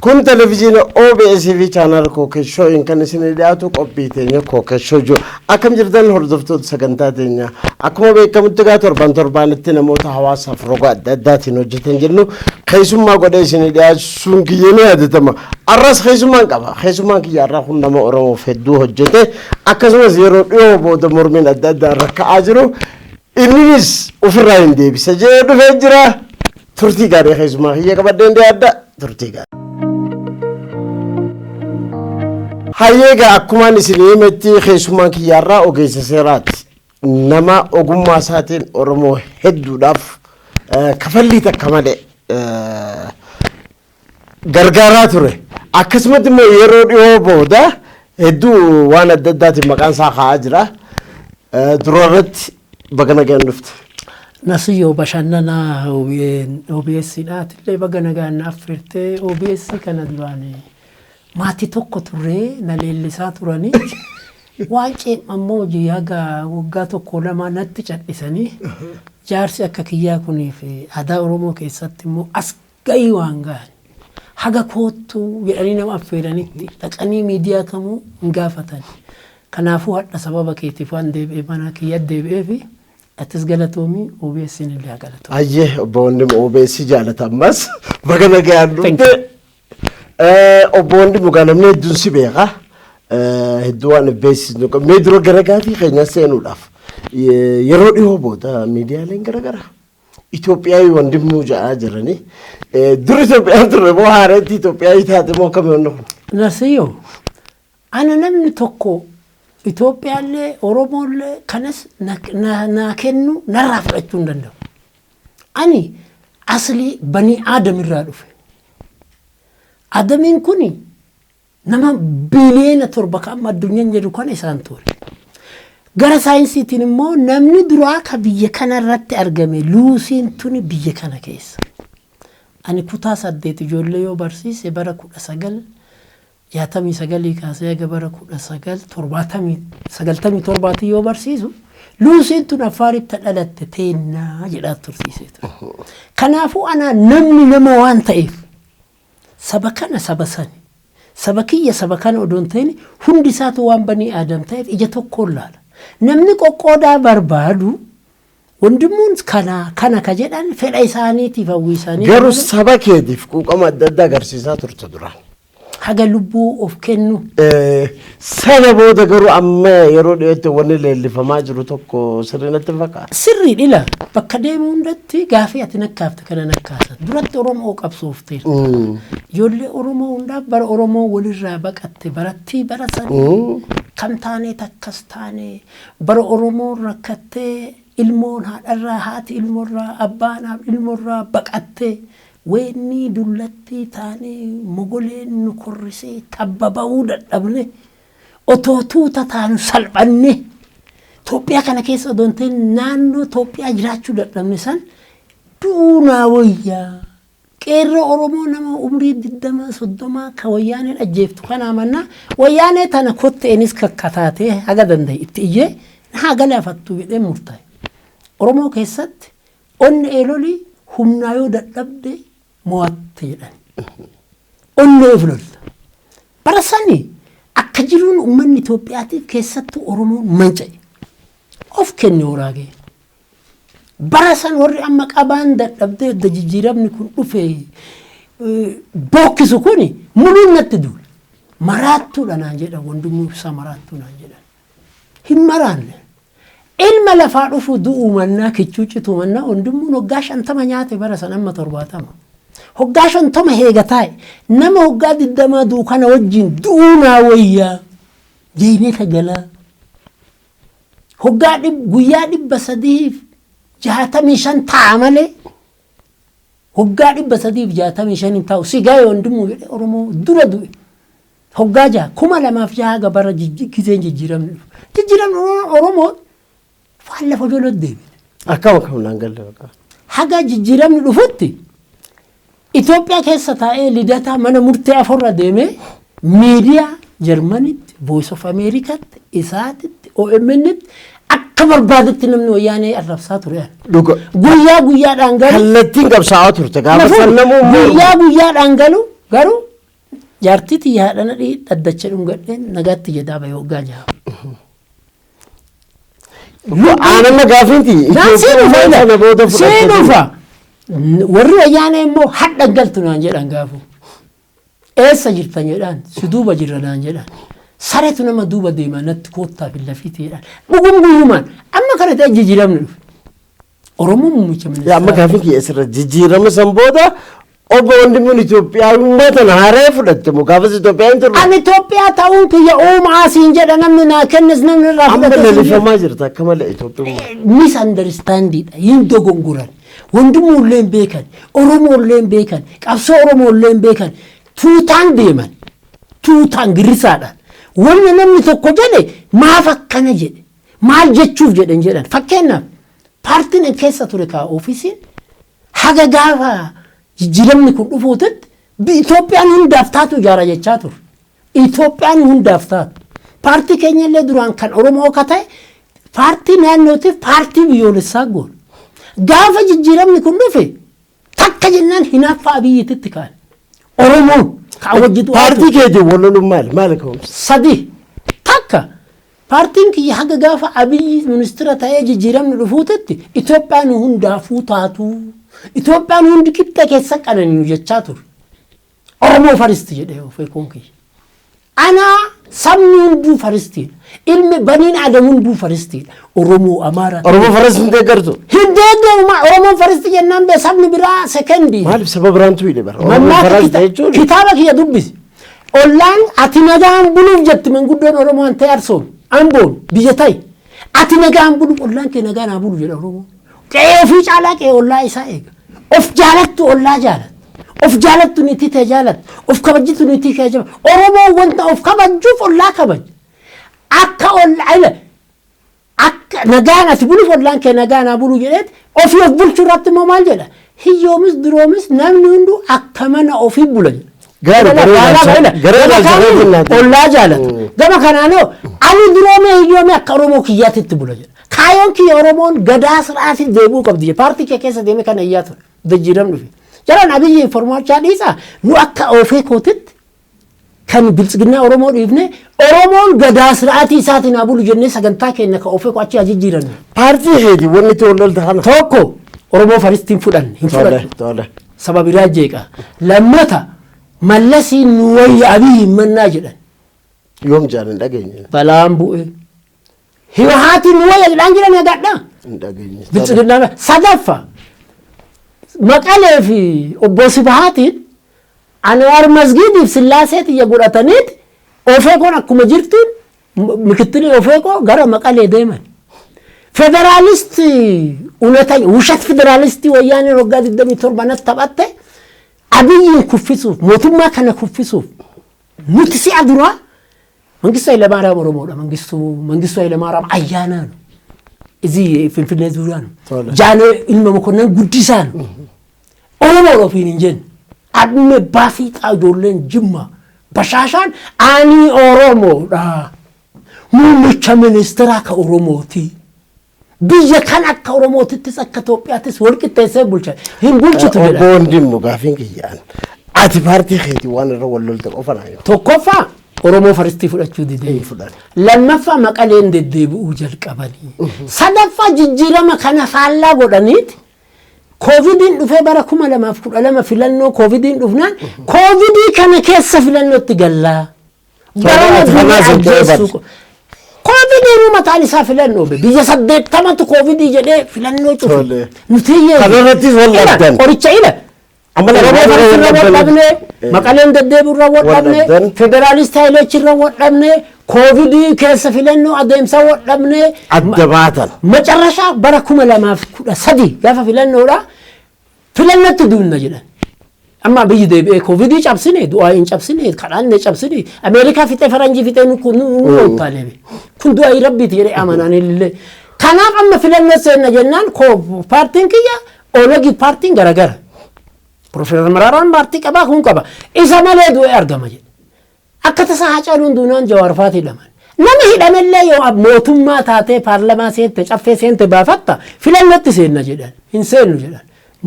Kun televizyiina OBS fi chaanaal Kookeshoo'in kan isin dhiyaatu qophii teenya Kookeshoo jiru. Akkam jirtan hordoftoota sagantaa teenya? Akkuma beekamutti egaa torban torbaanitti namoota hawaasaaf roga adda addaatiin hojjetan jennu keessummaa godhee isin dhiyaasuun kiyya ni yaadatama. Arras keessummaan qaba. Keessummaan kiyya har'aa kun nama Oromoof hedduu hojjete. Akkasumas yeroo dhiyoo booda mormiin adda addaa irra ka'aa jiru. Inninis ofirraa hin deebisa jedhee dhufee jira. Turtii gaarii keessumaa kiyya qabadheen dhiyaadha. Turtii gaarii. Hayyee egaa akkumaan isin himetti keessummaan kiyyaarraa ogeessa seeraati. Nama ogummaa isaatiin Oromoo hedduudhaaf kafallii takka malee gargaaraa ture. Akkasumatti immoo yeroo dhiyoo booda hedduu waan adda addaatiin maqaan isaa ka'aa jira. Dura irratti baga nagaan dhufte. Nasiyyoo bashannanaa OBS dha. Atillee baga nagaan na affeertee. OBS kana duraan maatii tokko turree na leellisaa turanii. Waan ceem'ammoo hojii haga waggaa tokko lama natti cadhisanii jaarsi akka kiyyaa kuniif aadaa Oromoo keessatti immoo as ga'ii waan gahan haga koottuu jedhanii nama affeeranitti dhaqanii miidiyaa kamuu hin gaafatan. Kanaafuu hadha sababa keetiif waan deebi'ee mana kiyya deebi'eefi atis galatoomi, OBS'n illee haa galatoomu. Ayyee obbo Wandimu, OBS jaalata ammas baga nagaan Thank dhufte. Obbo Wandimu gaa namni hedduun si beeka. Hedduu waan beeksisnu qabna. Mee dura gara gaafii keenya seenuudhaaf yeroo dhiyoo booda miidiyaaleen garaagaraa Itoophiyaa Wandimuu ja'aa jiranii. Dur Itoophiyaan turre moo haareetti Itoophiyaa taate moo akkamii wanni kun? Nasiyyoo, ana namni tokko Itoophiyaallee Oromoollee kanas naa kennu narraa fudhachuu hin danda'u. Ani aslii banii Aadam irraa dhufe. Adamiin kuni nama biiliyoona 7 kan amma addunyaan jedhu kana isaan ture. Gara saayinsiitiin immoo namni duraa ka biyya kana irratti argame Luusiin tuni biyya kana keessa. Ani kutaa 8 ijoollee yoo barsiise bara 1969 kaasee haga bara 1997 yoo barsiisu Luusiin tun Affaaritti dhalatte teennaa jedhaa tursiisee ture. Kanaafuu anaa namni nama waan ta'eef saba kana saba sani saba kiyya saba kana odoo hin ta'in hundi isaatu waan banii Aadam ta'eef ija tokkoon laala. Namni qoqqoodaa barbaadu Wandimmuun kana kana ka jedhan fedha isaaniitiif hawwii isaanii. Garuu saba keetiif quuqama adda addaa agarsiisaa turte duraan. Haga lubbuu of kennu. Sana booda garuu amma yeroo dhiyootti wanni leellifamaa jiru tokko sirrii natti hin fakkaatu. Sirrii dhila bakka deemu hundatti gaafii ati nakkaafte kana nakkaasan. Duratti Oromoo qabsoofteerta. Ijoollee Oromoo hundaaf bara Oromoo walirraa baqatte barattii bara sanii kam taanee takkas taanee bara Oromoon rakkattee ilmoon haadharraa haati ilmoorraa abbaan ilmoorraa baqattee weennii dullattii taanee mogoleen nu korrisee tabba ba'uu dadhabne otoo tuuta taanu salphanne Itoophiyaa kana keessa odoo hin ta'in naannoo Itoophiyaa jiraachuu dadhabne san duunaa wayyaa. Qeerroo Oromoo nama umrii 20 30 ka wayyaaneen ajjeeftu kana amannaa wayyaanee tana kotteenis kakkataatee haga danda'e itti iyyee haa galaafattu jedhee murtaa'e. Oromoo keessatti onni eelolii humnaa yoo dadhabde mo'atte jedhan. Onnee of lolta. Bara sani akka jiruun uummanni Itoophiyaatiif keessattuu Oromoon manca'e. Of kenne waraagee. Bara san warri amma qabaan dadhabdee edda jijjiiramni kun dhufe bookkisu kuni muluun natti duule. Maraattuudha naan jedhan, Wandimuu Ibsaa maraattuu naan jedhan. Hin maraanne. Ilma lafaa dhufu du'uu mannaa kichuu cituu mannaa Wandimmuun waggaa 50 nyaate bara san amma 70. Hoggaa 50 heega taa'e nama hoggaa 20 du'u kana wajjin du'uu naa wayyaa. Jeeneta galaa. Hoggaa guyyaa 365 taa'a malee hoggaa 365 hin taa'u. Si gaa'e Wandimuu jedhee Oromoo dura du'e. Hoggaa jaha 2006 haga bara gizeen jijjiiramni dhufu. Jijjiiramni Oromoo waan lafa jala deebite. Akkam akkam naan galle bakka. Haga jijjiiramni dhufutti Itoophiyaa keessa taa'ee Lidataa mana murtee afurra deemee miidiyaa Jarmanitti, Voice of Americatti, Isaatitti, OMN'tti akka barbaadetti namni wayyaanee arrabsaa ture. Dhuga. Guyyaa guyyaadhaan galu. Kallattiin qabsaa'aa turte gaafa san namuu Guyyaa guyyaadhaan galu garuu Jaartii tiyya haadha nadhii dhaddacha dhungadheen nagaatti jedhaa bahee waggaa 6. Aanamma gaafiinti. Naan sii dhufa Itoophiyaa sana booda sii fudhatte. dhufa. Warri wayyaanee immoo hadha galtu naan jedhan gaafu. Eessa jirtan jedhaan, si duuba jirra naan jedhan. Sareetu nama duuba deema, natti koottaa fi lafiiti jedhan. Dhugum guyyumaan amma kana ta'e jijjiiramni dhufe. Oromoon muummicha Yaa amma ministeeraa. gaafiin kiyya asirra jijjiirama san booda obbo Wandimmuun Itoophiyaawummaa tana haaree fudhatte moo gaafas Itoophiyaa hin turre? Ani Itoophiyaa ta'uun kiyya uumaa siin jedha, namni naa kennes namni irraa Amma fudhates hin jiru. lalifamaa jirta akka malee Itoophiyummaa. Misunderstandidha, hin dogongoran. Wandimmuullee hin beekan, Oromoollee hin beekan, qabsoo Oromoollee hin beekan. Tuutaan deeman, tuutaan girrisaadhaan. Wanni namni tokko jedhe maaf akkana jedhe, maal jechuuf jedhan jedhan. Fakkeenyaaf, paartiin an keessa ture kaa ofiisiin haga gaafa jijjiiramni kun dhufuutitti Itoophiyaan hundaaf taatu ijaara jechaa ture. Itoophiyaan hundaaf taatu. Paartii keenya illee duraan kan Oromoo akka ta'e paartii naannootiif paartii biyyoolessaa goone. Gaafa jijjiiramni kun dhufe takka jennaan hinaaffaa Abiyyiititti ka'an. Oromoon kan hojjetu Paartii keetiin wal loluun maali? Maali ka'umsi? Sadi. Takka, paartiin kiyya haga gaafa Abiyyi ministeera ta'ee jijjiiramni dhufuutitti Itoophiyaan hundaafuu taatu. Itoophiyaan hundi qixxa keessa qananiinu jechaa ture. Oromoo first jedhee of eeguun kiyya. Anaa sabni hunduu firstiidha. Ilmi baniin Adam hunduu firstiidha. Oromoo, Amaaraa. Oromoo first hin deeggartu. Hin deeggaru. Oromoon first jennaan bee sabni biraa secondii. Maaliif saba biraantu hidhe bara? Oromoo Mammaaka first jechuun kitaaba kiyya dubbisi. Ollaan ati nagaan buluuf jetti manguddoon Oromoo an ta'e Arsoon, Amboon, biyya ta'e. Ati nagaan buluuf ollaan kee nagaan haa bulu jedha Oromoon. Qe'ee ofii caalaa qe'ee ollaa isaa eega. Of jaalattu ollaa jaalatti. Of jaalattu niitii tee jaalatti. Of kabajjitu niitii kee jaalatti. Oromoon wanta of kabajjuuf ollaa kabaja. Akka ollaa ila akka nagaan ati buluuf ollaan kee nagaan haa bulu jedheet ofii of bulchuu irratti immoo maal jedha? Hiyyoomis duroomis namni hunduu akka mana ofii bula jedha. Gaarii, garee Gama ilaalcha kaaniin finnaati. ollaa jaalata. Gama kanaanoo ani duroomee hiyyoomee akka Oromoo kiyyaatitti bula jedha. Kaayoon kiyya Oromoon gadaa siraatiin deebi'uu qabdi jedha. Paartii kee keessa deemee kana iyyaa ture. Jijjiiramni dhufe. Jalaan Abiyyi informaachaa dhiisaa nu akka ofee kootitti kan biltsiginnaa Oromoo dhiifne Oromoon gadaa siraatii isaatiin haa bulu jennee sagantaa keenya ka ofee koo achi haa jijjiirannu. Paartii keetiin wanni itti wal lolta kana. Tokko, Oromoo firstiin fudhanne hin fudhanne. Tole. Saba biraa jeeqa. Lammata, Mallasiin nu wayya Abiyyi hin mannaa jedhan. Yoom jaan hin dhageenye. Balaan bu'e. Hiwahaatiin nu wayya jedhaan jiran agadhaa. Hin dhageenye. Biltsiginnaa sadaffa, Maqalee fi obbo Sibahaatiin Anwaar Masgiidiif Sillaasee xiyya godhataniit Ofeekoon akkuma jirtuun mikittilii Ofeekoo gara Maqalee deeman. Federaalist unata wushat federaalistii wayyaaneen waggaa 27 natti taphatte Abiyyiin kuffisuuf, mootummaa kana kuffisuuf nuti si'a duraa Mangistuu Hayilamaariyaam Oromoodha. Mangistuu Hayilamaariyaam ayyaanaa ነው። እዚህ Finfinnee ዙሪያ ነው። Tole. Jaanee ilma Mokonnan guddisaa ነው። Oromoodha ofiin hin jenne. Adme baafiixaa ijoolleen Jimma bashaashaan ani Oromoodha. Muummicha ministeeraa ka Oromooti. Biyya kan akka Oromootittis akka Itoophiyaattis wal qixxeessee bulcha. Hin bulchitu jedha. Obbo Wandimmu, gaafiin kiyyaan ati paartii keetiin waan irra wal lolte qofa naa himi. Tokkoffaa, Oromoo firstii fudhachuu didee. Hin fudhanne. Lammaffaa, Maqaleen deddeebi'uu jalqabanii. Sadaffaa, jijjiirama kana faallaa godhaniiti. Koovidiin dhufee bara 2012 filannoo koovidiin dhufnaan koovidii kana keessa filannootti gallaa. Barana Ati biyya kanaas hin ajjeessuu. qeebalu. Koovidiin mataan isaa filannoo be. Biyya 80tu koovidii jedhee filannoo cufe. Tole. Nuti hiyyeeyyi. Kanarrattis wal Ila, dhabdan. qoricha ila. Amma Oromoo lama firstii irra wal wal dhabne, Maqaleen deddeebi'u irra wal Wal dhabne, dhabdan. federaalist hayilochi irra wal dhabne, koovidii keessa filannoo adeemsa wal dhabne. Adda baatan. Macarrashaa bara 2013 gaafa filannoodha filannootti duunna jedhan. Amma biyyi deebi'ee koovidii cabsine, du'aa hin cabsine, kadhaanne cabsine, Ameerikaa fixee faranjii fixee nu nu nu ooltaalee. Kun du'aa rabbiiti jedhee amanaan illee. Kanaaf amma filannoo seenna jennaan koo paartiin kiyya Oonagi paartiin garagara. Profeesar Maraaraan paartii qabaa kun qaba. Isa malee du'ee argama jedhe. Akka tasaa Hacaaluun duunaan Jawaar fa'aati hidhaman. Nama hidhamellee yoo mootummaa taatee paarlamaa seente, caffee seente baafatta, filannootti seenna jedhan. Hin seennu jedhan.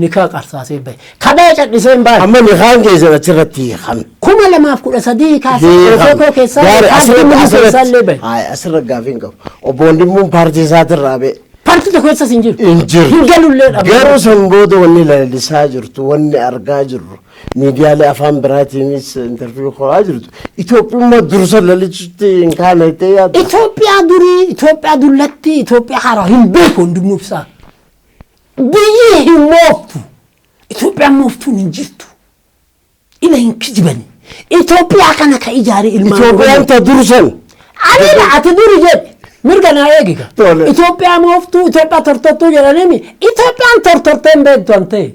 Nikaa qarsaasee bahe. Kabee callisee hin baane. Amma nikaan keessan achirratti hiikame. 2013 kaasee Ofeekoo keessaa paartii keessaa illee bahe. Hayi, asirra gaafii hin qabu. Obbo Wandimmuun paartii isaatirraa ba'e. Paartii tokko keessas hin jiru. Hin jiru. Hin galullee dhabu. Garuu san booda wanni lalisaa jirtu, wanni argaa jirru, miidiyaalee afaan biraatiinis interview ho'aa jirtu. Itoophiyummaa dursa lalisutti hin kaane jettee yaadda? Itoophiyaa durii, Itoophiyaa dullatti, Itoophiyaa haaraa hin beeku Wandimmu Ibsaa. Biyyi hin mooftu. Itoophiyaan mooftuun hin jirtu. Ila hin kijibani. Itoophiyaa kana ka ijaare ilmaan Itoophiyaan Oromoo. ta dursan. Ani ati duri jedhe mirga naa eegiga. Tole. Itoophiyaa mooftuu, Itoophiyaa tortortuu jedhaniimi. Itoophiyaan tortortee hin beektu an ta'e.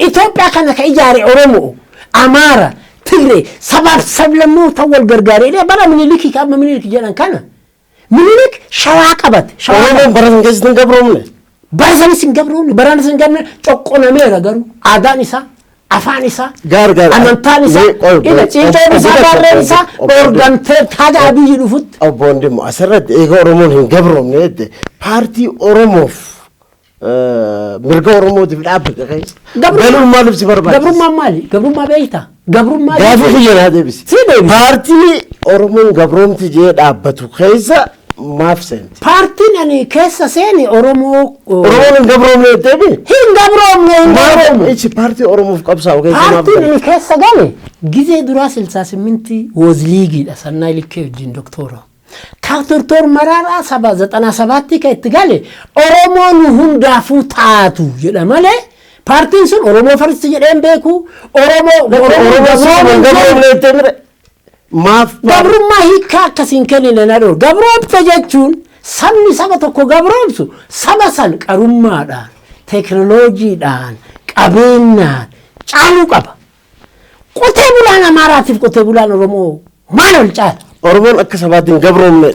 Itoophiyaa kana ka ijaare Oromoo, Amaara, Tigree, sabaaf sablammoota wal gargaaree bara Minilikii ka amma Minilik jedhan kana. Minilik Shawaa qabate. Shawaa Oromoon bara san keessatti hin gabroomne. Bara sanis hin gabroomne, bara sanis hin gabroomne, coqqonameera garuu aadaan isaa, afaan isaa, Gaar gaar. amantaan isaa, Mee qoy- ila ciicoon isaa, baarreen isaa dhoorgamtee haga Abiyyi dhufutti. Obbo Wandimmu, asirratti eega Oromoon hin gabroomne jette, paartii Oromoof mirga Oromootiif dhaabbate keessa galuun maaliif si barbaachisa? Gabrummaan maali? Gabrummaa beektaa? Gabrummaa Gaafii kiyya naa deebisi. Si deebisi. Paartii Oromoon gabroomti jee dhaabbatu keessa maaf seente? Paartiin ani keessa seene Oromoo Oromoon hin gabroomne jettee? Hin gabroomne, hin gabroomne. Ichi paartii Oromoof qabsaa'u keessa maaf Paartiin galte? ani keessa gale gizee duraa 68 woozliigiidha Sannaa Likkee wajjin doktoora. Ka doktor Maraaraa saba 97tti kan itti gale Oromoo nu hundaafuu taatu jedha malee paartiin sun Oromoo first jedhee hin beeku. Oromoo Oromoo hin gabroomne jettee mire? Maaf Gabrummaa hiikkaa akkasiin kennine na dhoor. Gabroomte jechuun sabni saba tokko gabroomsu saba san qarummaadhaan, teekinooloojiidhaan, qabeenyaan caaluu qaba. Qotee bulaan Amaaraatiif qotee bulaan Oromoo maal ol caala? Oromoon akka sabaatti hin gabroomne.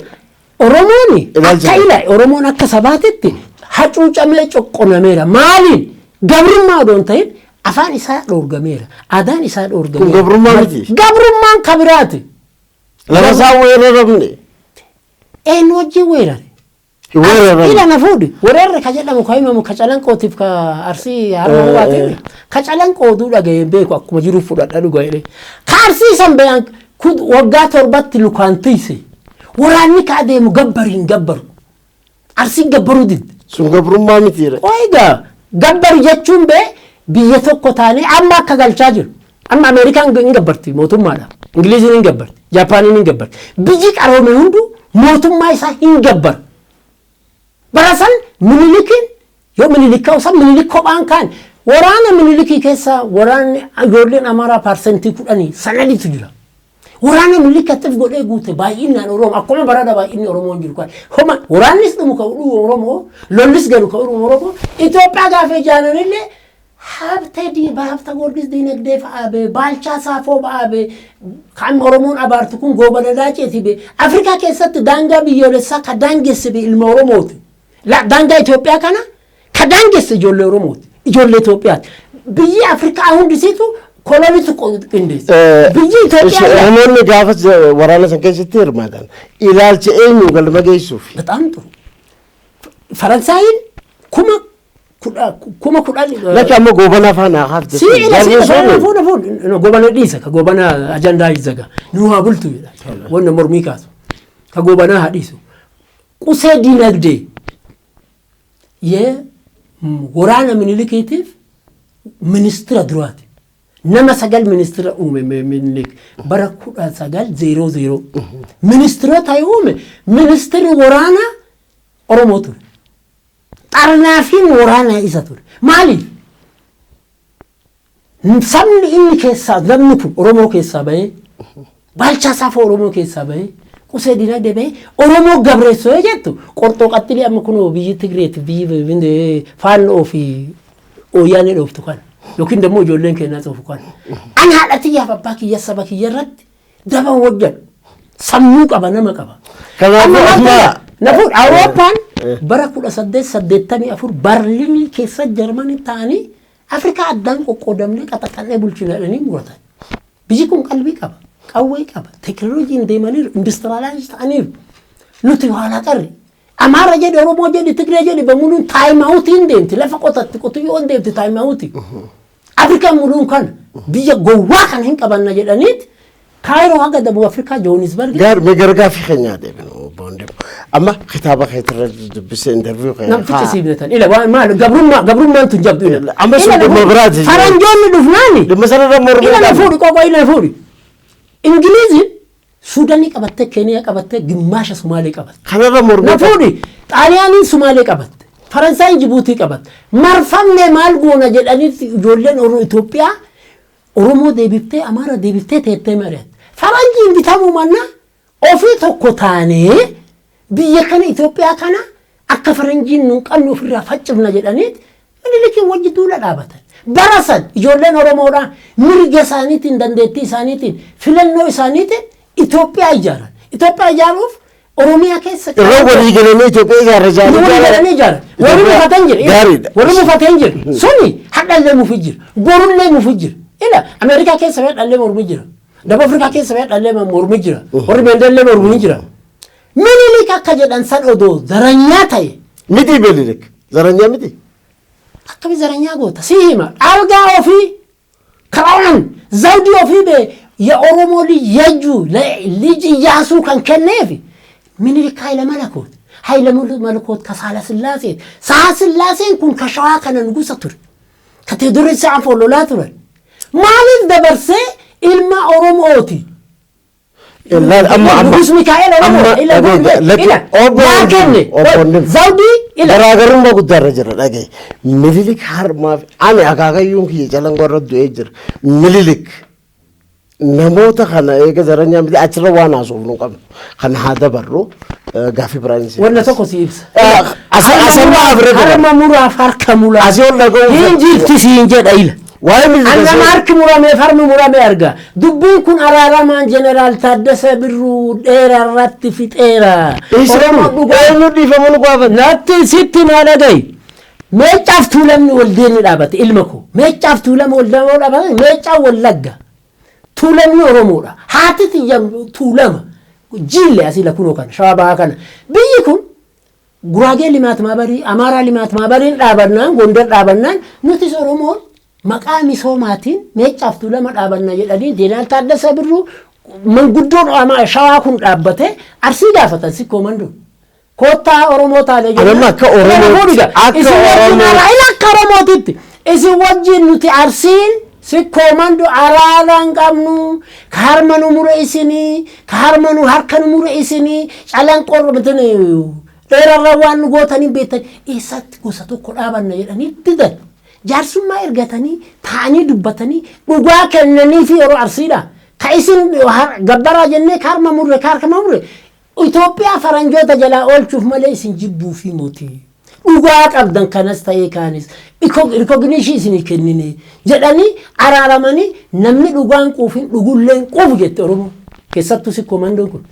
Oromoon Ilaalcha akka ila Oromoon akka sabaatitti hacuucamee coqqonameera. Maaliin? Gabrummaa odoo hin ta'in afaan isaa dhoorgameera. Aadaan isaa dhoorgameera. Kun gabrummaa miti. Gabrummaan kabiraati. Lafa isaa weeraramne. Eenyu wajjin weerare? Hin weeraramne. Ila na fuudhi. Weerarri ka jedhamu ka himamu ka Calanqootiif ka Arsii harma hubaatiin. Ka Calanqoo oduu dhaga'ee hin beeku, akkuma jiru fudhadha dhuga jedhee. Ka Arsii san bayaan waggaa 7tti lukaan tiise. Waraanni ka adeemu gabbari hin gabbaru. Arsiin gabbaruu didde. Sun gabrummaa mitiire. Egaa gabbari jechuun bee biyya tokko taanee amma akka galchaa jiru. Amma Ameerikaan hin gabbarti mootummaadha. Ingiliziin hin gabbarti. Jaapaaniin hin gabbarti. Biyyi qaroome hunduu mootummaa isaa hin gabbara. Bara san Minilikiin yoo Minilik ka'u san Minilik kophaan kaan waraana Minilikii keessa waraanni ijoolleen Amaaraa 10% sanaditu jira. Waraana Minilik attif godhee guute baay'inaan Oromoo akkuma barana baay'inni Oromoo hin jiru kan. Homa waraannis dhumu ka dhumu Oromoo, lollis galu ka dhumu Oromoo. Itoophiyaa gaafa ijaaranillee Habte diiba Habta Goorgis diinagdee fa'aa bee, Baalchaa Saafoo fa'aa bee, kan Oromoon abaartu kun Goobana Daaceeti bee. Afrikaa keessatti daangaa biyyoolessaa ka daangesse bee ilma Oromooti. Daangaa Itoophiyaa kana ka daangesse ijoollee Oromooti. Ijoollee Itoophiyaati. Biyyi Afrikaa hundisiitu kolonitu qindeesse. Biyyi Itoophiyaa Namoonni gaafa waraana san keessatti hirmaatan ilaalcha eenyu galma geessuuf? በጣም ጥሩ. Faransaayiin 10,000 Lakki, amma Goobana afaan haa hafte. Si ila si fuudha fuudha fuudha Goobana dhiisa, ka Goobana ajandaa izzaga nu haa bultu jedha, wanna mormii kaasu ka Goobanaa haa dhiisu. Qusee diinagdee yee waraana Minilikiitiif ministira duraati. Nama sagal ministira uume Minilik bara 1900. Ministiroota uume, ministirri waraanaa Oromoo ture. Xarnaafiin waraanaa isa ture. Maaliif? Sabni inni keessaa namni kun Oromoo keessaa bahee, Baalchaa Saafoo Oromoo keessaa bahee, Qusee Dinagdee bahee Oromoo gabreessoo yoo jettu qorxoo qaxxilii amma kunoo biyyi Tigreeti biyyi Faannoo fi Ooyyaanee dhooftu kana yookiin immoo ijoolleen keenyaa xoofu kana. Ani haadha tiyyaaf abbaa kiyya saba kiyya irratti daba hojjedhu. Sammuu qaba, nama qaba. Kanaafuu Amma maal ta'e? Na fuudh Awurooppaan bara 1884 Barliinii keessa Jarmanii ta'anii Afrikaa addaan qoqqoodamnee qaxaxannee bulchina jedhanii muratan. Biyyi kun qalbii qaba, qawwee qaba, teekinooloojiin deemaniiru, industrialize ta'aniiru. Nuti haala qarri. Amaara jedhi, Oromoo jedhi, Tigree jedhi, bamuuluun time outiin deemti. Lafa qotatti qotiyyoon deemti time outii. Afrikaan muluun kana biyya gowwaa kana hin qabanna jedhaniit Kaayiroo haga Dabuu Afrikaa Joonisbargi. Gaar mee gara gaaffii keenyaa deebinu boondeemu. Amma kitaaba keetirra dubbisee interview kee. Namtichi siibnetan. Ila waan maal gabrummaa gabrummaan tun jabdu ila. Amma sun dhimma biraati. Faranjoonni dhufnaani. Dhimma sanarra mormuu Ila na fuudhi qoqoo ila na fuudhi. Ingiliiziin Suudanii qabattee, Keeniyaa qabattee, gimmaasha Sumaalee qabatte. Kanarra mormuu. Na fuudhi. Xaaliyaaniin Sumaalee qabatte. Faransaayiin Jibuutii qabatte. Marfamne maal goona jedhanitti ijoolleen Oromoo Itoophiyaa Oromoo deebiftee, Amaara deebiftee teettee mari'atte. Faranjiin bitamuu mannaa ofii tokko taanee biyya kana Itoophiyaa kana akka faranjiin nun qabne ofirraa faccifna jedhaniit Minilikiin wajji duula dhaabatan. Bara san ijoolleen Oromoodhaa mirga isaaniitiin, dandeettii isaaniitiin, filannoo isaaniitiin Itoophiyaa ijaaran. Itoophiyaa ijaaruuf Oromiyaa keessa Irra walii galanii Itoophiyaa ijaarra ijaarra. Walii galanii ijaaran. Warri mufatan jira. Gaariidha. Warri mufatee jira. Suni hadhallee mufi jira. Borullee mufi jira. Ila Ameerikaa keessa hadhallee mormi jira. Daba Afrikaa keessa hadhallee mormi jira. Warri Mendellee mormi jira. Minilik akka jedhan san odoo zaranyaa ta'e. Miti Minilik. Zaranyaa miti. Akkami zaranyaa goota? Si hima. Algaa ofii crown zawdii ofii bee የኦሮሞ ልጅ የጁ ልጅ ኢያሱ kan kenneef Minilik Haayila Malakoot. Haayila Malakoot ka Saala Sillaasee. Saala Sillaaseen kun ka Shawaa kana nugusa ture. Ka Teewodiroos Afoo lolaa turan. Maaliif dabarsee ilma Oromooti? Ilaal amma amma. Nugus Mikaa'el Oromoo. Amma Ila ila maa kenne? Obbo Zawdii ila. Garaagarummaa guddaarra jira dhagaye. Minilik harmaaf ani akaakayyuun kiyya Calangoo irra du'ee jira. Minilik namoota kana eega zaranyaa miti achirra waan haasofnu qabnu. Kan haa dabarru gaaffii biraan isin. Wanna tokko si ibsa. Asirraa afirra jira. Harma muraaf harka muraa. Asii ol dhaga'uun. Hin jirti siin jedha ila. Waa'ee Minilik. An nama harki murameef harmi murame arga. Dubbiin kun araaramaan Jeneraal Taaddasee Birruu dheeraa irratti fixeera. Oromoo dhugaa. Eenyu dhiifama nu gaafate? Natti sitti naa dhagayi. Meeccaaf Tuulamni waldeenni dhaabate ilma koo. Meeccaaf Tuulama waldeenni dhaabate, Meeccaan Wallagga. Tuulamni Oromoodha. Haati tiyya Tuulama. Jiille asii lakunoo kana Shawaa Bahaa kana. Biyyi kun Guraagee Limaat Maabarii, Amaaraa Limaat Maabariin dhaabannaan, Gondar dhaabannaan, nutis Oromoon maqaa misoomaatiin Meeccaaf Tuulama dhaabanna jedhanii Jeneraal Taaddasee Birruu manguddoon Shawaa kun dhaabbate Arsii gaafatan Sikkoo Mandoo. Koottaa Oromoo taane Anamma akka Oromootti akka Isin wajjin Oromoo akka Oromootitti isin wajjin nuti Arsiin Sikkoo Mandoo araara hin qabnu, ka harma nu mure isinii, ka harma nu harka nu mure isinii, Calanqoo dheerarra waan nu gootanii beektan eessatti gosa tokko dhaabanna jedhanii didan. Jaarsummaa ergatanii taa'anii dubbatanii dhugaa kennanii fi yeroo Arsiidha. Ka isin gabbaraa jennee ka harma murre ka harka murre Itoophiyaa faranjoota jalaa oolchuuf malee isin jibbuu fi mootii. Dhugaa qabdan kanas ta'ee kaanis recognition isinii kennine jedhanii araaramanii namni dhugaan quufin dhugulleen quufu jette Oromoo. Keessattuu Sikkoo Mandoon kun.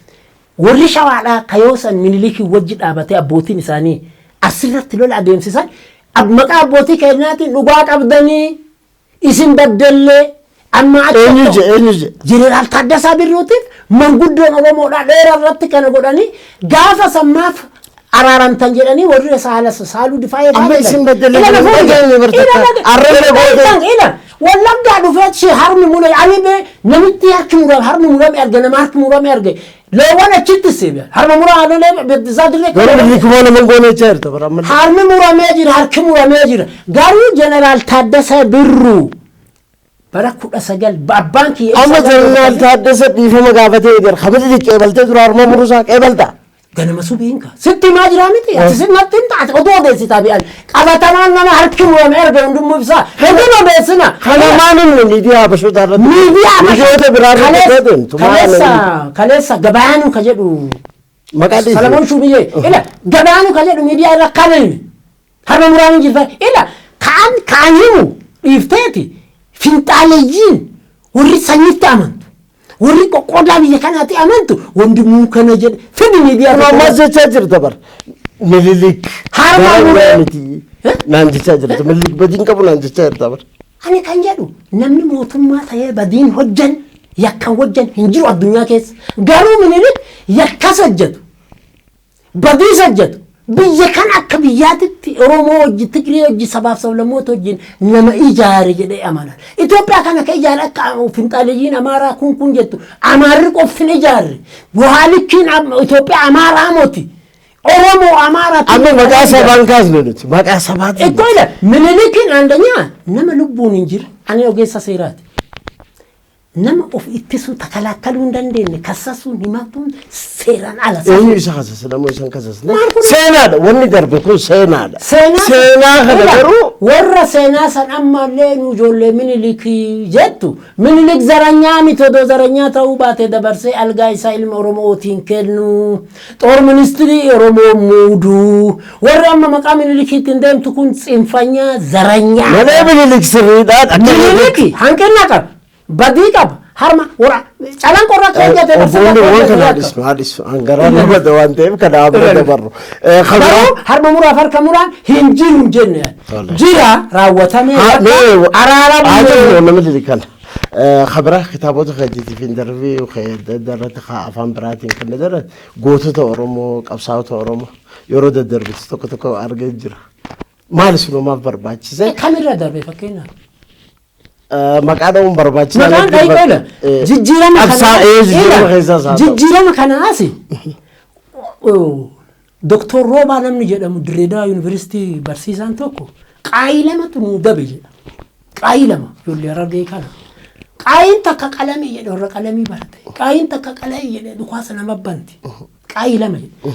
Warri Shawaadhaa kayoo san Minilikii wajji dhaabatee abbootiin isaanii asirratti lola adeemsisan maqaa abbootii keenyaatiin dhugaa qabdanii isin baddellee amma achi Eenyu je eenyu je? Jeneraal Taaddasaa Birruutiif manguddoon Oromoodhaa dheeraa irratti kana godhanii gaafa sammaaf araaramtan jedhanii warri saala saaluu difaayee Amma isin baddellee dhageenye bartakka. Arrabni goote. Ila Wallaggaa dhufee achi harmi murame ani bee namitti harki murame harmi murame arge nama harki murame arge loowwan achitti seebe harma muraa haadholee isaa dirree. Garuu Minilik moo nama hin goone jechaa jirta bara amma. Harmi muramee jira, harki muramee jira, garuu Jeneraal Taaddasee Birruu bara 19 abbaan kiyya Amma Jeneraal Taaddasee dhiifama gaafatee jira. Kabajni qeebaltee dura harma muruusaa qeebalta. Ganama subiinka sitti himaa jira miti, ati sin natti hin taate oduu odeessitaa bi'an qabatamaan nama harki murame erga hundumuu ibsaa hedduun odeessina. Kana maal inni miidiyaa habashoota irratti. Miidiyaa Miidiyoota biraa irratti deemtu. Kaleessa kaleessa gabayaanuu ka jedhu Maqaa dhiisi. Salamoon Shuubiyyee ila gabayaanuu ka jedhu miidiyaa irra kana hime harma muraan hin jirta ila ka'an ka'an himu dhiifteeti finxaaleyyiin warri sanyitti amantu warri qoqqoodaa biyya kanaatti amantu wandimuu kana jedhe fidi miidiyaa. Kun ammas jechaa jirta bar. Minilik. Harma Zaranyaa muree. miti. Naan jechaa jirta. Minilik badiin qabu naan jechaa jirta bar. Ani kan jedhu namni mootummaa ta'ee badiin hojjan yakkan hojjan hin jiru addunyaa keessa. Garuu Minilik yakkas hojjetu. Badiis hojjetu. Biyya kan akka biyyaatitti Oromoo wajjin, Tigree wajjin, sabaaf sablammoota wajjin nama ijaare jedhee amanan. Itoophiyaa kana ka ijaare akka finxaaleyyiin Amaaraa kun jettu Amaarri qofti hin ijaarre. Buhaalikkiin Itoophiyaa Amaaraa moti. Oromoo Amaaraa. Amma maqaa sabaan kaasne nuti. Maqaa sabaatiin. Ittoo ila Minilikiin አንደኛ nama lubbuun hin jirre, ani ogeessa seeraati. Nama of ittisuu takalaakaluu hin dandeenye kassasuun himatuun seeraan ala. Eenyu isa kasase? Nama isaan kasasne. Maal kun? Seenaadha. Wanni darbe kun seenaadha. Seenaa Seenaa kana Ila, garuu warra seenaa san ammallee nu ijoollee Minilikii jettu, Minilik zaranyaa miti. Odoo zaranyaa ta'uu baate dabarsee algaa isaa ilma Oromootiin kennu, xoor ministirii Oromoo muuduu. Warri amma maqaa Minilikiitiin deemtu kun tsinfanyaa zaranyaa. Malee Minilik sirriidhaan akka Miniliki hanqina qaba, badii qaba, harma wara calan qorra keenya ta'e. Obboonni waan kana haadhisu haadhisu hangaraa nama waan ta'eef kana bira dabarru. Garuu harma muraaf harka muraan hin jiru hin jenne, jira raawwatamee araara. Haa, nama kana. Khabara kitaabota keetiitiif interview irratti afaan biraatiin kan daran gootota Oromoo, qabsaa'ota Oromoo yeroo daddarbitu tokko tokko argee jira. Maal sunumaaf barbaachise? Kamirra darbe fakkeenyaaf? Maqaa dha'uun barbaachisaa. Maqaan dha'iqoodha. Jijjiirama Qabsaa jijjiirama keessaas haa ta'u. Jijjiirama kanaas Doktor Roobaa namni jedhamu Dirreedaa Yuunivarsiitii barsiisaan tokko qaayii lamatu nuu dabe jedha. Qaayii lama ijoollee Harargee kana. Qaayiin takka qalamii jedhe, warra qalamii barate. Qaayiin takka qalamii jedhe, dhukaasa nama banti. Qaayii lama jedhe.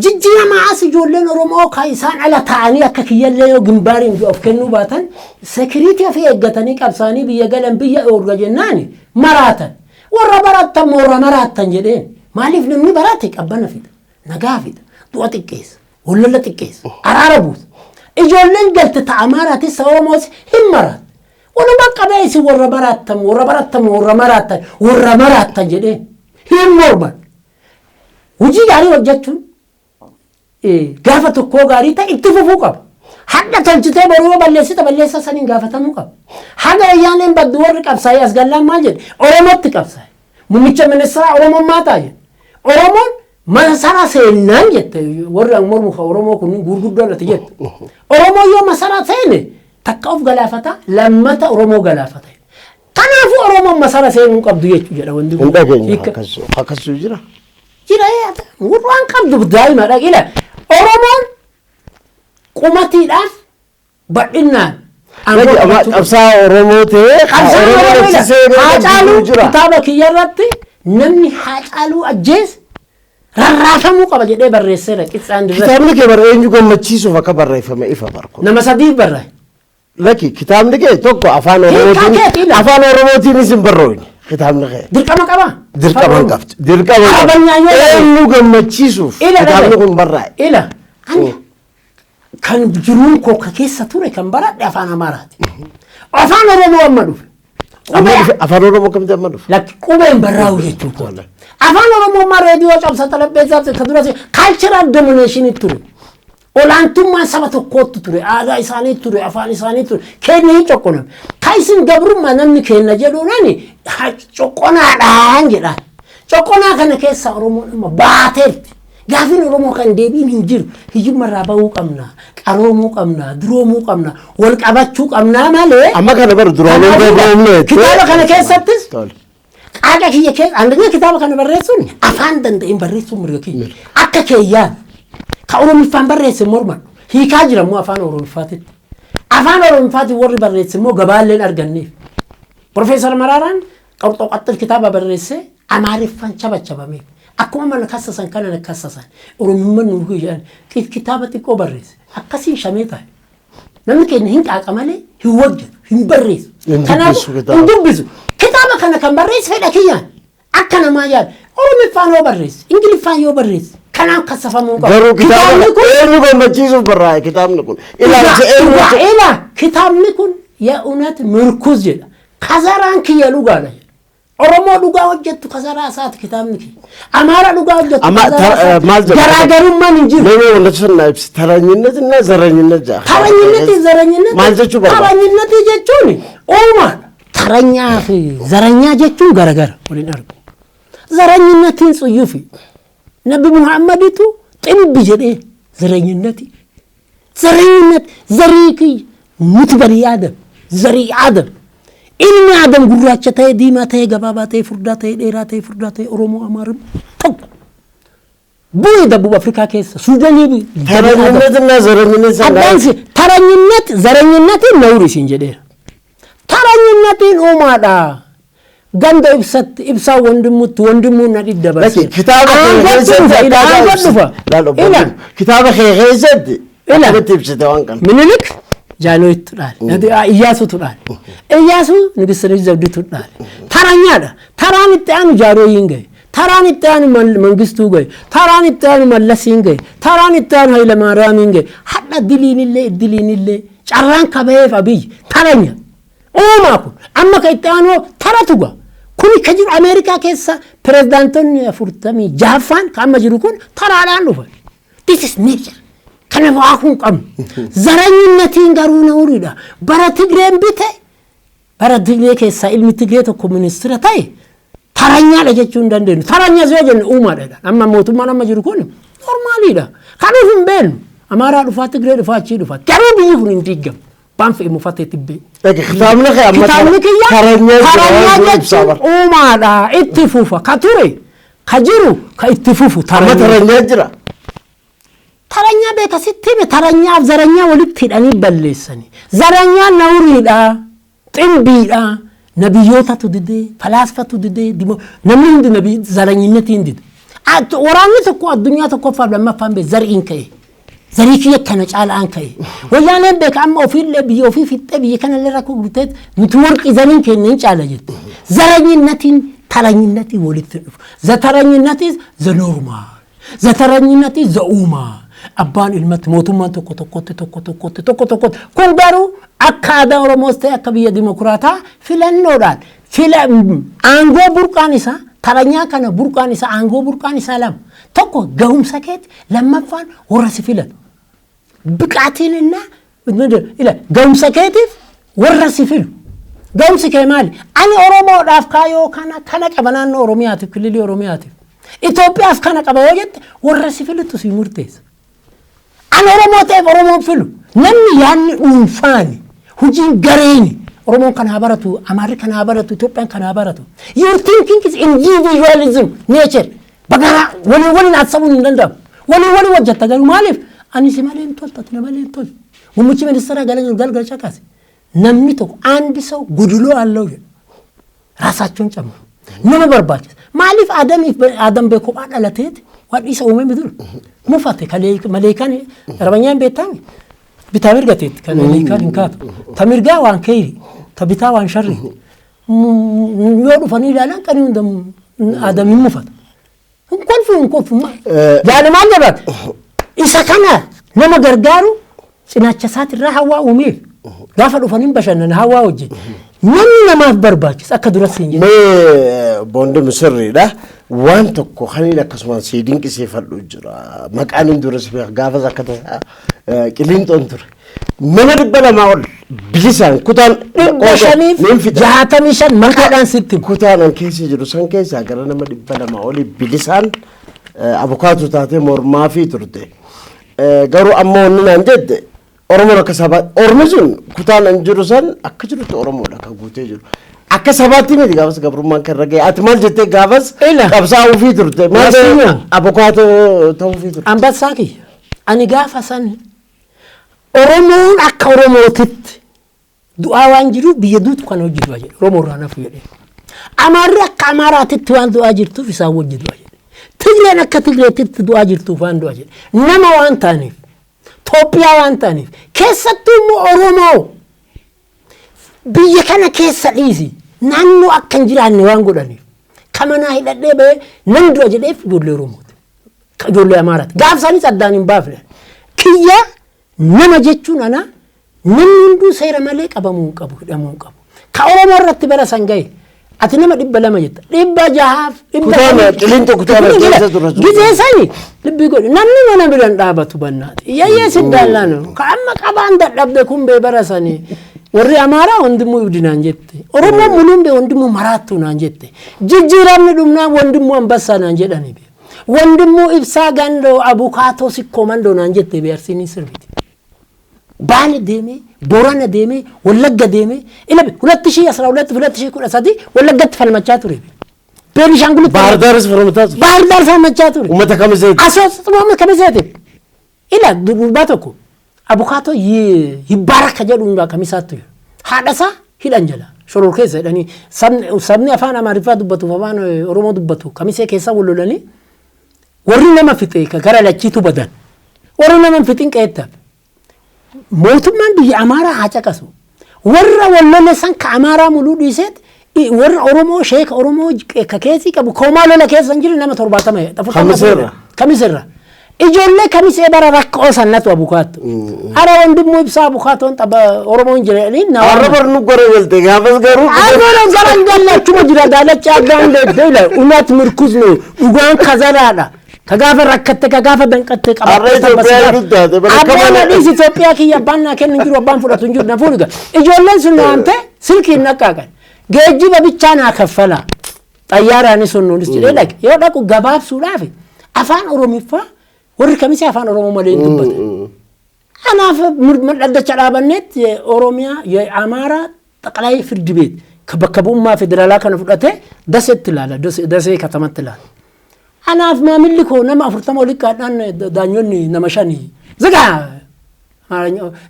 Jijjiirama as ijoolleen Oromoo kan isaan ala ta'anii akka kiyyallee yoo gimbaariin of kennuu baatan security ofii eeggatanii qabsaanii biyya galan biyya oorga jennaani maraatan. Warra barattan warra maraattan jedheen. Maaliif? Namni barate qabbana fida, nagaa fida, du'a xiqqeessa, wallalla xiqqeessa, araara buusa. Ijoolleen galte ta'a Amaaraatis Oromoos hin maraat. Walumaa qabee isin warra barattan, warra barattan, warra maraattan, warra maraattan jedheen hin morman. Hojii gaarii hojjechuun gaafa tokkoo gaarii ta'e itti fufuu qaba. Hadha tolchitee boruu yoo balleessite balleessa saniin gaafatamuu qaba. Haga wayyaaneen baddu warri qabsaa'ee as gallaan maal jedhe? Oromootti qabsaa'e. Muummicha ministeeraa Oromummaa ta'a jedhe. Oromoon masara seennaan jette, warri mormu kan Oromoo kun gurguddoon ati jette. Oromoon yoo masara seene takka of galaafata, lammata Oromoo galaafata. Kanaafuu Oromoon masara seenuu qabdu jechuu jedha wanti kun. Hin dhageenye akkasuu jira. Jira, waan qabdu daa'ima dhaqila. Oromoon qumatiidhaaf bal'innaan Qabsaa Oromoo ta'ee Qabsaan Oromoo Haacaaluu kitaaba kiyya irratti namni Haacaaluu ajjeese rarraafamuu qaba jedhee barreesseera qixxaan dirratti. Kitaabni kee bara eenyu gammachiisuuf akka barreeffame ifa barku. Nama sadiif barraa'e. Lakki, kitaabni kee tokko afaan Hiikaa Oromootiin keeti ilaali. Afaan Oromootiinis hin barroofne kitaabni kee. Dirqama qabaa? Dirqama hin qabdu. Dirqama hin qabdu. Qabanyaan yoo ta'e. Eenyu gammachiisuuf Ila kitaabni dhabe. kun barraa'e? Ila ani kan jiruun koo ka keessa ture kan baradhe afaan Amaaraati. Afaan Oromoo amma dhufe. Amma dhufe afaan Oromoo kamti amma dhufe? Lakki, qubeen barraa'u jechuu kooti. Afaan Oromoo ammaa reediyoo cabsa xarapheezaa ka dura cultural domination ture. Olaantummaan saba tokkootti ture, aadaa isaanii ture, afaan isaanii ture. Keenya hin coqqoname. Ka isin gabrummaa namni keenya jedhuudhaan coqqonaadhaan jedhaan. Coqqonaa kana keessa Oromoon amma baateerti. Gaafiin Oromoo kan deebiin hin jiru. Hiyyummarraa bahuu qabna, qaroomuu qabna, duroomuu qabna, wal qabachuu qabnaa malee. Amma kana bara duraan Kanaafuu gabroomne. Kitaaba kana keessattis Tole. qaaqa kiyya keessa አንደኛ kitaaba kana barreessuun afaan danda'een barreessuun mirga kiyya. Akka keeyyaan ka Oromiffaan barreesse mormadhu. Hiikaa jira immoo afaan Oromiffaatitti. Afaan Oromiffaatiin warri barreesse immoo gabaalleen arganneef. Profeesar Maraaraan qorxoo qaxxil kitaaba barreesse Amaariffaan chabachabame. Akkuma mana kassasan kana na kassasan. Oromummaan nuuf jedhan kitaaba xiqqoo barreesse. Akkasiin shamee taa'e. Namni keenya hin qaaqa malee hin hojjetu, hin barreessu. Hin Kanaafuu dubbisu kitaaba. hin dubbisu. Kitaaba kana kan barreesse fedha kiyyaan. Akka namaa yaadu. Oromiffaan yoo barreesse, Ingiliffaan yoo barreesse, kanaaf kassafamuu qaba. Garuu kitaaba Kitaabni kun eenyu gammachiisuuf barraa'e kitaabni kun? Ilaalcha eenyu? Ila kitaabni kun የእውነት ምርኩዝ jedha. Kazaraan kiyya dhugaadha jedha. Oromoo dhugaa hojjettu kazaraa isaati kitaabni kiyya. Amaara dhugaa hojjettu Amma kazaraa isaati. Maal jedha? Garaagarummaan hin jiru. Mee wanti sun na ibsi. ተረኝነት እና ዘረኝነት jaa. ተረኝነት ዘረኝነት Maal jechuu barbaada? ተረኝነት jechuun uumaadha. ተረኛ fi ዘረኛ jechuun garagara waliin argu. ዘረኝነtiin tsuyyufi. Nabi Muhammaditu ximbi jedhee ዘረኝነት ዘረኝነት zarii kiyya nuti banii Aadam zarii Aadam ilmi Aadam gurraacha ta'e diimaa ta'e gabaabaa ta'e furdaa ta'e dheeraa ta'e furdaa ta'e Oromoo Amaarim tokko bu'ee ደቡብ Afrikaa keessa Suudaanii bu'e. ተረኝነትና ዘረኝነት Addaansi taranyinnet zaranyinnetiin nawri isin jedheera. Taranyinnetiin uumaadha. Ganda ibsatti ibsaa wandimmutti wandimmuun na dhiddabarse. Kitaaba kee keessatti Aangoo dhufa. Ila Kitaaba kee keessatti Ila. akkamitti ibsite waan kana? Minilik Jaanooyittu dhaale. Iyyaasutu dhaale. Iyyaasu Nigist Zawditu dhaale. Taranyaadha. Taraan itti aanu Jaanooyiin gahe. Taraan itti aanu Mangistuu gahe. Taraan itti aanu Mallasiin gahe. Taraan itti aanu Hayilamaariyaamiin gahe. Hadha diliinillee iddiliinillee carraan kabaheef Abiyyi taranya. Uumaa kun amma ka itti aanu taratu gaha. Kuni ka jiru Ameerikaa keessa pirezidaantonni 46ffaan ka amma jiru kun taraadhaan dhufan. This is nature. Kana waa kun qabnu. Zaranyinnatiin garuu nawriidha. Bara Tigreen bite bara Tigree keessaa ilmi Tigree tokko ministira ta'e taranyaadha jechuu hin dandeenyu. Taranyaa yoo jennu uumaadha. Amma mootummaan amma jiru kun normaaliidha. Kanaaf hin beeknu. Amaaraa dhufaa Tigree dhufaa achii dhufaa. Garuu biyyi kun hin diigamu. Baan fe'e mufatee tibbee. Kitaabni kee amma Kitaabni kiyya taranyaa taranyaa ibsaa jechuun bara. uumaadha. Itti fufa. Ka ture ka jiru ka itti fufu Amma taranyaa. taranyaa jira. Taranyaa beeka sitti hime taranyaaf zaranyaa walitti hidhanii balleessani. Zaranyaan nawriidha, ximbiidha, nabiyyootatu didee, falaasfatu didee, namni hundi nabii zaranyinnetiin dide. Waraanni tokko addunyaa tokkoffaaf lammaffaan bee zari'iin ka'e. Zarii kiyya kana caalaan ka'e. Wayyaaneen beeka amma ofiillee biyya ofii fixxee biyya kanallee rakkoo gurteet nuti warqii zariin keenya hin caala jette. Zaranyinnetiin taranyinnetiin walitti dhufu. Zataranyinnetis the normal. Zataranyinnetis the uumaa. Abbaan ilmatti mootummaan tokko tokkotti tokko tokkotti tokko tokkotti kun garuu akka aadaa Oromoos ta'e akka biyya dimokiraataa filannoodhaan fila aangoo burqaan isaa taranyaa kana burqaan isaa aangoo burqaan isaa lama tokko gahumsa keeti lammaffaan warra si filatu biqaatiin ila gahumsa keetiif warra si filu gahumsi kee maali ani Oromoodhaaf kaayoo kana kana qaba naannoo Oromiyaatiif kililii Oromiyaatiif Itoophiyaaf kana qaba yoo jette warra si filutu si murteessa. Ani Oromoo ta'eef Oromoon filu. Namni yaadni dhuunfaani hojiin gareeni Oromoon kana haa baratu, Amaarri kana haa baratu, Itoophiyaan kana haa baratu. Your thinking is individualism nature. Bagara waliin waliin haasa'uun hin danda'amu. Waliin waliin hojjetta garuu maaliif? Ani si malee hin toltu, ati na malee hin toltu. Muummichi ministeeraa galgalcha kaase. Namni tokko አንድ ሰው ጉድሎ አለው jedhu. ራሳቸውን ጨምሮ nama barbaachisa. Maaliif Adamiif Adam bee kophaa dhalateeti waan isa uumame dur mufate maleekaan arabanyaan beektaami bitaa mirga teetti kan maleekaan hin kaatu. Ta mirgaa waan keeyri ta bitaa waan sharri. Yoo dhufanii ilaalan qanii hunda Adam hin mufata. Hin kolfu hin kolfu. Yaani maal jedhan isa kana nama gargaaru cinaacha isaatirraa hawaa uumeef gaafa dhufanii bashannana hawaa wajjin. Namni namaaf barbaachisa akka duratti hin jedhu. Mee boondimi sirriidha. Waan tokko kan inni akkasumaan si dinqisiifadhu jira. Maqaan inni dura si beeka gaafas akka tasaa Qilinxoon ture. Nama 200 ol bilisaan kutaan 565 maqaadhaan sitti himu. Kutaan an keessa jiru san keessaa gara nama 200 olii bilisaan abukaatoo taatee mormaa fi turte. Garuu amma wanni naan jette Oromoon akka sabaa Ormi sun kutaan an jiru san akka jirutti Oromoodha kan guutee jiru. Akka sabaatti miti gaafas gabrummaan kan irra ga'e. Ati maal jettee gaafas Ila. qabsaa'uu fi turte? Maal Nasiima. abukaatoo ta'uu fi turte? Ambassaa kiyya. Ani gaafa san Oromoon akka Oromootitti du'aa waan jiruuf biyya duutu kan hojii du'a jedhe. Oromoo irraa nafu jedhe. Amaarri akka Amaaraatitti waan du'aa jirtuuf isaan wajji du'a jedhe. Tigreen akka Tigreetitti du'aa jirtuuf waan du'a jedhe. Nama waan ta'aniif, Itoophiyaa waan ta'aniif, keessattuu immoo Oromoo biyya kana keessa dhiisi naannoo akka hin jiraanne waan godhaniif kamanaa hidhadhee bahee nan du'a jedheef ijoollee Oromooti. Ijoollee Amaaraati. Gaaf isaaniis addaan hin baafne. Kiyya nama jechuun ana namni hunduu seera malee qabamuu hin qabu hidhamuu hin qabu. Ka Oromoo irratti bara san gahe ati nama 200 jetta 600f dhibba Kutaan shanii. Qilinxoo kutaan keessa ture sun. Gizee sani lubbii godhe namni mana biran dhaabatu bannaati. Iyyee siddaallaan ka amma qabaan dadhabde kun bee bara sani. Warri Amaaraa wandimuu ibdi naan jette. Oromoon muluun bee wandimuu maraattuu naan jette. Jijjiiramni dhumnaa wandimuu ambassaa naan jedhani bee. Wandimmoo Ibsaa Gandoo abukaatoo Sikkoo Mandoo naan jette beersiin sirbiti. Baale deemee, Boorana deemee, Wallagga deemee, ila 2012, 2013 Wallaggatti falmachaa ture. Beenishaangulitti. Bahar Daaris falmataa ture. Bahar Daar falmachaa ture. Uummata kamiseeti. Asoos uummata kamiseeti. Ila durbaa tokko abukaatoo Yibbaaraka jedhu kamisaatti jiru. Haadhasaa hidhan jala shoror keessa jedhanii sabni afaan Amaariffaa dubbatuuf afaan Oromoo dubbatu kamisee keessa wal lolanii warri nama fixe gara lachiitu badan. Warri nama hin fixin qeettaaf. Mootummaan biyya Amaaraa haa caqasu. Warra wal lole san ka Amaaraa muluu dhiiseet warra Oromoo sheeka Oromoo ka keessii qabu koomaa lola keessa hin jiru nama 70. Kamiseerra. Kamiseerra. Ijoollee kamisee bara rakkoo sannatu abukaatto. Ara Wandimmoo Ibsaa abukaattoon tapha Oromoon jedhanii na Har'a waama. barnu gara galte gaafas garuu. Argoon garan galle achuma jira daalacha abbaan deeddeela unaat mirkuz ነው dhugaan kazalaadha. Ka gaafa rakkatte ka gaafa danqatte Har'a Itoophiyaa guddaate bara Abbaan kamala. adiis Itoophiyaa kiyya abbaan naa kennu hin jiru abbaan fudhatu hin jiru na fuudhu. Ijoolleen sun na waamte silkiin naqqaaqan. Geejjiba bichaa naa kaffala. Xayyaaraanis sunnuunis jedhee dhaqe. Yoo dhaqu gabaabsuudhaaf afaan Oromiffaa warri kamisee afaan Oromoo malee hin dubbatan. Anaaf dhaddacha dhaabanneet Oromiyaa የአማራ ጠቅላይ ፍርድ ቤት bakka bu'ummaa federaalaa kana fudhatee daseetti ilaala dasee katamatti ilaala. Anaaf maamilli koo nama 40 olii qaadhaan daanyonni nama 5 zigaa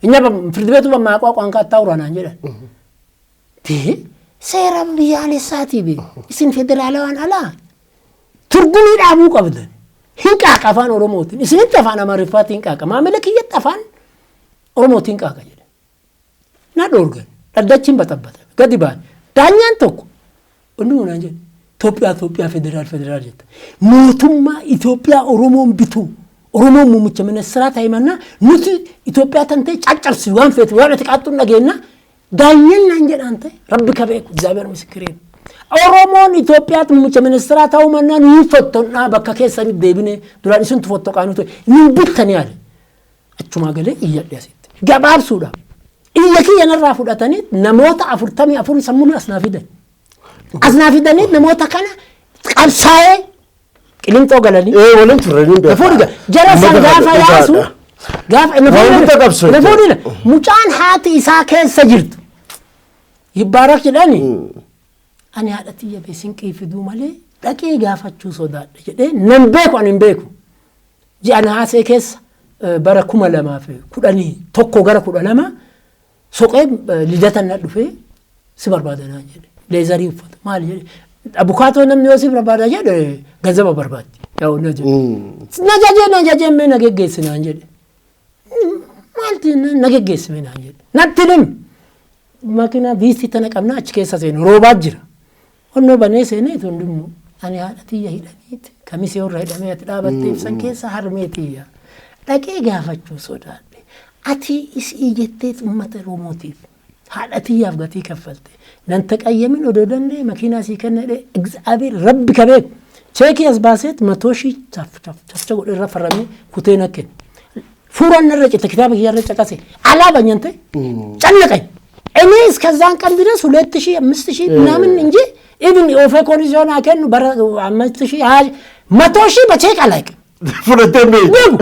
እኛ ፍርድ ቤቱ በማያውቀው ቋንቋ አታውራ naan jedhan. Seera biyyaalessaatii be isin federaalawaan alaa turgumii dhaabuu qabdan. Hin qaaqa afaan Oromootiin isinitti afaan Amaariffaatiin qaaqa maamila kiyyatti afaan Oromootiin qaaqa jedhe. Na dhoorgan dhaddachiin baxabbata gadi ba'an daanyaan tokko inni naan jedhe Itoophiyaa Itoophiyaa federaal federaal jetta. Mootummaa Itoophiyaa Oromoon bituu Oromoon muummicha ministeeraa ta'e mannaa nuti Itoophiyaa tan ta'e caccabsi waan feete waan ati qaxxuun dhageenna daanyaan naan jedhaan ta'e rabbi ka beeku እግዚአብሔር ምስክሬ ነው። Oromoon Itoophiyaatti muummicha ministeeraa ta'uu mannaa nuyi fottonnaa bakka keessanitti deebine duraan isintu fottoqaanu ture nu bittanii yaale. Achumaa galee iyyadhe asitti. Gabaabsuudhaaf. Iyya kiyya narraa fudhatanii namoota 44 sammuu as naa fidan. As naa fidanii namoota kana qabsaa'ee qilinxoo galanii. Waliin turre ni beekaa. Nafuudhi jara san gaafa yaasu gaafa Waan hunda qabsoo nafuudhi mucaan haati isaa keessa jirtu. Yibbaarak jedhani ani haadha tiyya bee sinqii fiduu malee dhaqee gaafachuu sodaadha jedhee nan beeku ani hin beeku. Ji'a naasee keessa bara 2011 gara 12 soqee lidatan na dhufee si barbaadanaa jedhe. Leezarii uffata maali jedhe. Abukaatoo namni yoo si barbaada jedhe ganzaba barbaaddi. Yaa na jedhe. Na jajee na jajee mee na geggeessi naan jedhe. Maalti na geggeessi mee naan jedhe. Natti nim makiinaa biistii tana qabnaa achi keessa seenu roobaa jira. Onnoo banee seenee tundummu ani haadha tiyya hidhaniiti kamisee warra hidhamee ati dhaabattee ibsan keessa harmee tiyya. Dhaqee gaafachuu sodaadhe. Ati isii jettee uummata Oromootiif haadha tiyyaaf gatii kaffalte. Nan taqayyamin odoo danda'e makiinaa sii kenna jedhee እግዚአብሔር rabbi ka beeku. Cheekii as baaseet 100,000 chaf chaf chaf godhe irra farramee kutee na kenne. Fuuraan narra cite kitaaba kiyya irra caqase alaabanya ante ጨነቀኝ። እኔ እስከዛን ቀን ድረስ 2,000 5,000 ምናምን እንጂ ኢቭን ኦፌ ኮሊዚዮን አከኑ በረ 5,000 100,000 በቼክ አላውቅም። Fudhattee beektu.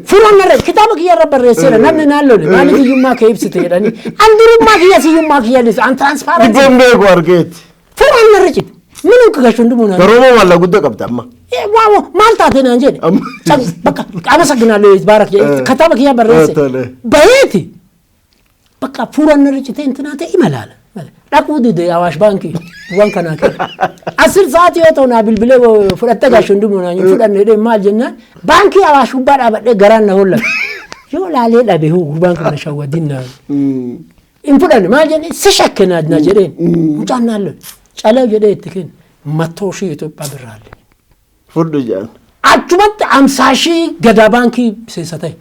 Fuuraan narra kitaaba kiyya irra barreesseera namni naannoo maaliif hiyyummaa kee ibsite jedhanii an durummaa kiyya siyyummaa kiyya an transparent Dhibboon beeku argeetti. Fuuraan narra cite ምንም ከጋሽ ወንድሙ ነው Garuu moo maallaqa guddaa qabda amma. ዋው maal taate naan jedhe በቃ አመሰግናለሁ ይትባረክ kitaaba kiyya barreesse Tole. bayeeti በቃ fuuraan narra cite እንትና ta'e imalaala dhaquu dide Awaash baankii waan kanaa kenna. 10 sa'aatii yoo ta'u naa bilbilee fudhattee gaashu hundumaa naan fudhanne jedhee maal jennaan baankii Awaash gubbaa dhaabadhee garaan na hollate. Yoo laalee dhabe hoo gurbaan kana shawwadin naan. Hin fudhanne maal jennee si shakke naa jedheen mucaan naan lole calaa jedhee itti kenne 100,000 Itoophiyaa birraalle. Fudhu jedhan. Achumatti 50,000 gadaa baankii miseensa ta'e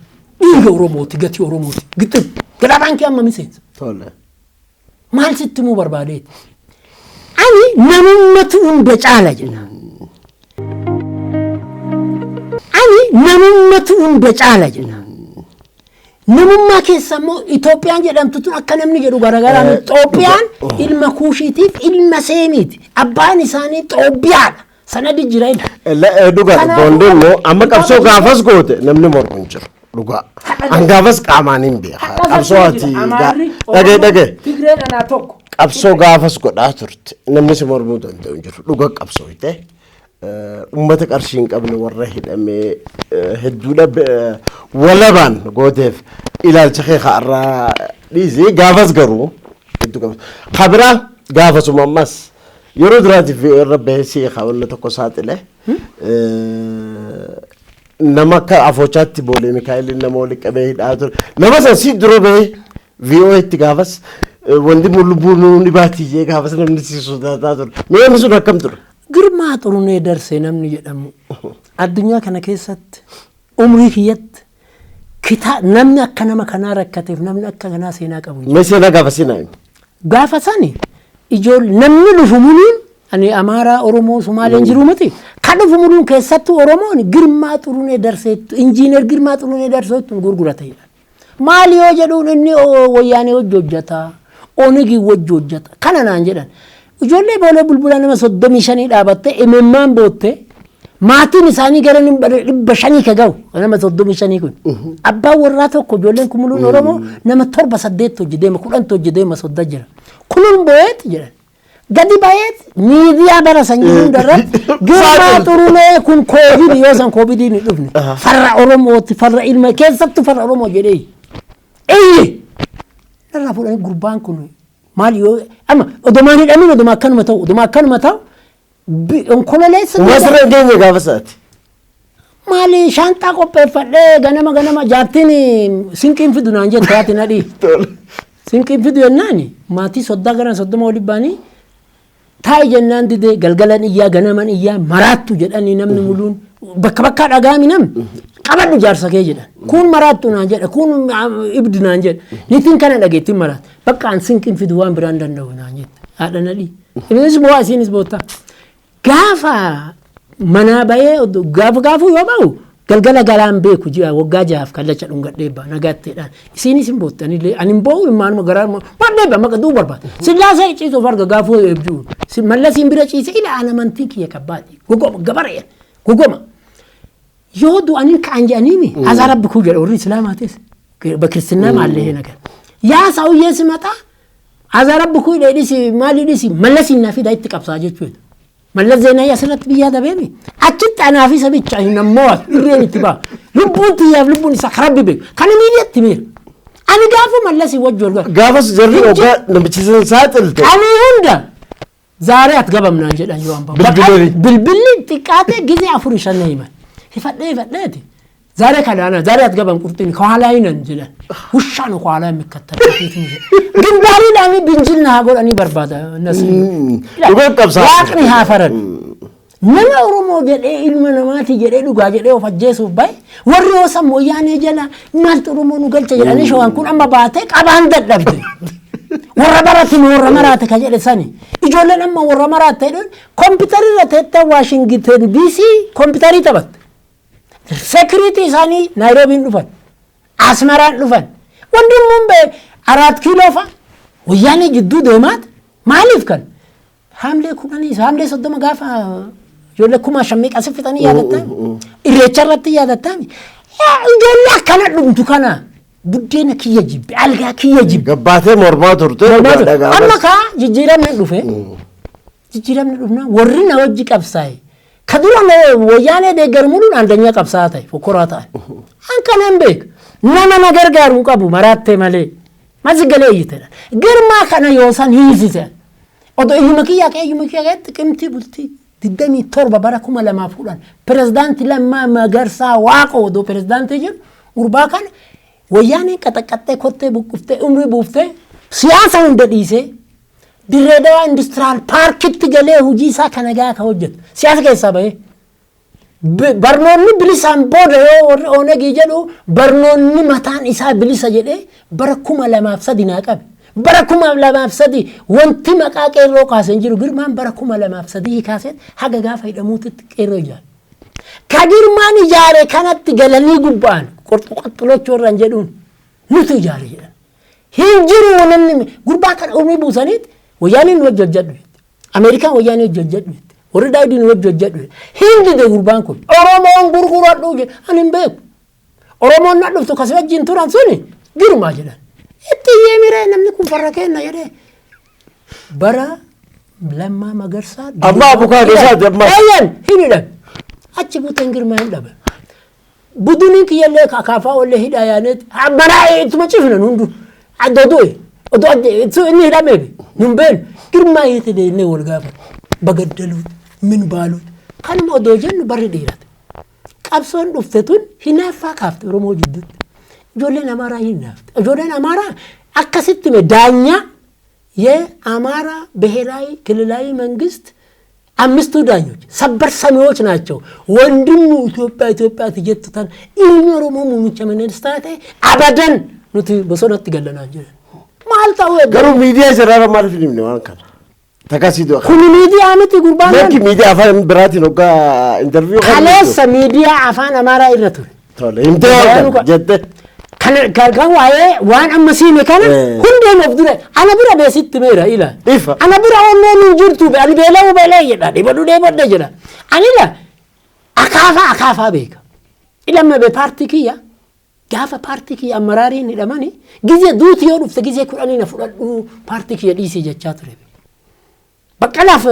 dhiiga Oromooti gatii Oromooti gixxim gadaa baankii amma miseensa. Tole. Maal sitti himuu barbaadeeti? Ani namummatu hunda caala jedha. Ani namummatu hunda caala jedha. Namummaa keessa immoo Itoophiyaan jedhamtu tun akka namni jedhu garaagaraa miti. Itoophiyaan ilma Kuushiitiif ilma Seemiiti. Abbaan isaanii Xoobbiyaadha. Sanadi jira ila. Dhugaa boondee immoo amma qabsoo gaafas goote namni mormu hin jiru. Dhugaa. An gaafas qaamaan hin beeka. Qabsoo ati dhagee dhagee. Tigreen anaa tokko. Qabsoo gaafas godhaa turte namni si mormuu danda'u hin jiru. Dhugaa qabsoo ta'e uummata qarshii hin qabne warra hidhamee hedduudha walabaan gooteef ilaalcha kee har'aa dhiisee gaafas garuu hedduu qabas. Kabiraa gaafasuma ammas yeroo duraatiif irra bahee si wanna tokko saaxile nama akka afoochaatti boolee Mikaa'eliin nama walitti qabee hidhaa ture. Nama san si dura bahee VOA itti gaafas wanti lubbuu nuuni baatiyyee gaafas namni si sodaataa ture. Mee inni sun akkam ture? Girmaa Xurunee Darsee namni jedhamu addunyaa kana keessatti umrii kiyyatti kitaa namni akka nama kanaa rakkateef namni akka kanaa seenaa qabu. Mee seenaa gaafa seenaa himi. Gaafa sani ijoollee namni dhufu muluun ani Amaaraa, Oromoo, Sumaaleen jiru miti. Kan dhufu muluun keessattuu Oromoon Girmaa Xurunee Darseettu injiinar Girmaa Xurunee Darseettu gurgurata jedhan. Maali yoo jedhuun inni wayyaanee hojii hojjeta, Onigii wajji hojjeta. Kana naan jedhan. Ijoollee boolee bulbulaa nama 35 dhaabattee imimmaan boottee maatiin isaanii gara 500 ka ga'u nama 35 kun. Abbaan warraa tokko ijoolleen kun muluun Oromoo nama torba saddeet hojii deema 10 hojii deema sodda jira. Kunuun bo'eet jedhan. Gadi ba'eet miidiyaa bara san jiru hundarratti Girmaa Xurunee kun koovid yoo san koovidiin hin dhufne farra Oromooti farra ilma keessattuu farra Oromoo jedhee. Iyyi! Narraa fuudhanii gurbaan kun maal yoo amma odomaan hidhamin odoma akkanuma ta'u odoma akkanuma ta'u onkololeessa Masirra hin geenye gaafa isaati. Maali shaanxaa qopheeffadhee ganama ganama jaartiin sinqiin fidu naan jette haati nadhii. Sinqiin fidu jennaan maatii soddaa gara 30 olii ba'anii taa'i jennaan didee galgalan iyyaa ganaman iyyaa maraattu jedhanii namni muluun bakka bakkaa dhagaami namni qabadhu jaarsa kee jedhan. Kun maraattu naan jedha kun ibdi naan jedha. Niitiin kana dhageettiin maraattu. Bakka an sinqiin fidu waan biraan danda'u naan jette. Haadha nadhii. Innis bo'aa isiinis boottaa. Gaafa manaa bahee gaafa gaafuu yoo ba'u galgala galaan beeku ji'a waggaa 6f kallacha dhungadhee ba'a nagaatteedhaan. Isiinis hin bootte anillee ani hin boo'u immaanuma garaa madhee ba'a maqa duu barbaada. Sillaasee ciisuuf arga gaafuu eebjuu. Mallasiin bira ciise ila an amantiin kiyya kabbaati. Gogoma gabaree gogoma. Yoo du'aniin ka'an jedhaniimi azaa rabbi kuu jedha warri islaamaatis በክርስትና አለ ይሄ ነገር። ያ ሰውዬ ሲመጣ አዛ ረብ ኩ dhisi maali dhisi Mallas na fida itti qabsaa jechuudha. Mallas Zeenaa asirratti biyyaa dabeemi. Achitti anaa fi sabicha hin ammoo irreen itti ba'a. Lubbuun tiyyaaf lubbuun isaa karabbi beeku. Kana miidiyaatti miira. Ani gaafa Mallas wajji wal gara. Gaafas jarri hoggaa namichi san saaxilte. Ani hunda ዛሬ አትገባም naan jedhan yoo hambaa. Bilbilli. Bilbilli xiqqaate ጊዜ afur shan na himan. Hifadhee hifadheeti. ዛሬ ከዳና ዛሬ አትገባም ቁርጥን ከኋላ ይነን jedhan. ውሻ ነው ከኋላ የሚከተል ፊት ግንባሪ ዳሚ ብንጅል ና godhanii barbaada እነሱ. Dhugaa qabsaa. Waaqni haa faradu. Nama Oromoo jedhee ilma namaati jedhee dhugaa jedhee of ajjeesuuf bahe warri yoo san wayyaanee jala maaltu Oromoo nu galcha jedhanii shawaan kun amma baatee qabaan dadhabde. Warra barate warra maraate ka jedhe sani. Ijoolleen amma warra maraate jedhan kompiitarri irra teettee Waashingiten DC kompiitarii taphatte. Sekiriitii isaanii Naayiroobiin dhufan. Asmaraan dhufan. Wandimmuun bee 4 kiiloo fa'a wayyaanee jidduu deemaat maaliif kan? Haamlee 10 haamlee 30 gaafa ijoollee 5,000 meeqa asi fixanii yaadattaami. Irreecha irratti yaadattaami. Ijoollee akkana dhumtu kana buddeena kiyya jibbe algaa kiyya jibbe. Gabbaatee mormaa turte. Amma kaa jijjiiramni dhufe. Jijjiiramni dhufna warri na wajji qabsaa'e. Ka dura wayyaanee deeggarmuun አንደኛ qabsaa ta'e fokkoraa ta'an. An kanan beeku. Nama na gargaaru hin qabu maraattee malee. Mazi galee iyyitedha. Girmaa kana yoo san hiisise. Odoo iyyuma kiyyaa ka'ee iyyuma kiyyaa ka'ee xiqimtii bultii 27 bara 2010 pirezidaantii Lammaa Magarsaa Waaqoo odoo pirezidaantii jiru gurbaa kana wayyaanee qaxaqqaxxee kottee buqquftee umrii buuftee siyaasa hunda dhiisee Dirree Dawaa Industiraal Paarkitti galee hojii isaa kana gaa ka hojjetu siyaasa keessaa bahee. Barnoonni bilisaan booda yoo warri Oonagii jedhu barnoonni mataan isaa bilisa jedhee bara 2003 naa qabe. Bara 2003 wanti maqaa qeerroo kaasee jiru Girmaan bara 2003 kaasee haga gaafa hidhamuutitti qeerroo ijaare. Ka Girmaan ijaare kanatti galanii gubba'an qaxxulochuu irraan jedhuun nuti ijaare jedhan. Hin jiru namni gurbaa kana umrii buusaniit wayyaaniin wajji hojjedhu jette. Ameerikaan wayyaanii wajji hojjedhu jette. Warri daawwitiin wajji hojjedhu. Hin dide gurbaan kun. Oromoon gurguradhu jedhe. Ani hin beeku. Oromoon na dhuftu kasi wajjin turan suni Girmaa jedhan. Itti iyyee miree namni kun farra kenna jedhee. Bara Lammaa Magarsaa. Amma abukaatoo isaati amma. Eeyyan hin hidhame. Achi buuteen Girmaa hin dhabame. Buduniin kiyyallee akaafaa ollee hidhaa yaaneeti. Manaa ittuma cifnan hundu. Adda du'e. Odoo inni hidhamee nun beenu. Girmaa hiite deemnee wal gaafate. Bagaddaluut, min baaluut. Kanuma odoo jennu barri dhiirate. Qabsoon dhufte tun hinaaffaa kaafte Oromoo jidduutti. Ijoolleen Amaaraa hin hinaafte. Ijoolleen Amaaraa akkasitti hime daanyaa የአማራ ብሔራዊ ክልላዊ መንግስት አምስቱ ዳኞች ሰበር ሰሚዎች ናቸው። ወንድሙ ኢትዮጵያ ኢትዮጵያ ትጀትታን ilmi Oromoo muummicha ministeera ta'e abadan nuti bosonatti gallanaa jiran. Maal ta'uu eegala? Garuu miidiyaa sirraa maaliif hin himne waan kana? Takasii du'a. Kuni miidiyaa miti gurbaan. Lakki miidiyaa afaan biraatiin hoggaa interview Kaleessa miidiyaa afaan Amaaraa irra ture. Tole himtee waan kana jette. Kan waa'ee waan amma siime kana hundeen of dura ana bira beesitti meera ila. Ifa. Ana bira onneen hin jirtu ani beela'uu beela'ee jedha dhibadhu dheebadha jedha. Ani ila akaafaa akaafaa beeka. Ilamma be paartii kiyya gaafa paartii kiyya ammaraariin hidhamani gizee duuti yoo dhufte gizee 10 na fudhadhu paartii kiyya dhiisii jechaa ture. Baqqalaaf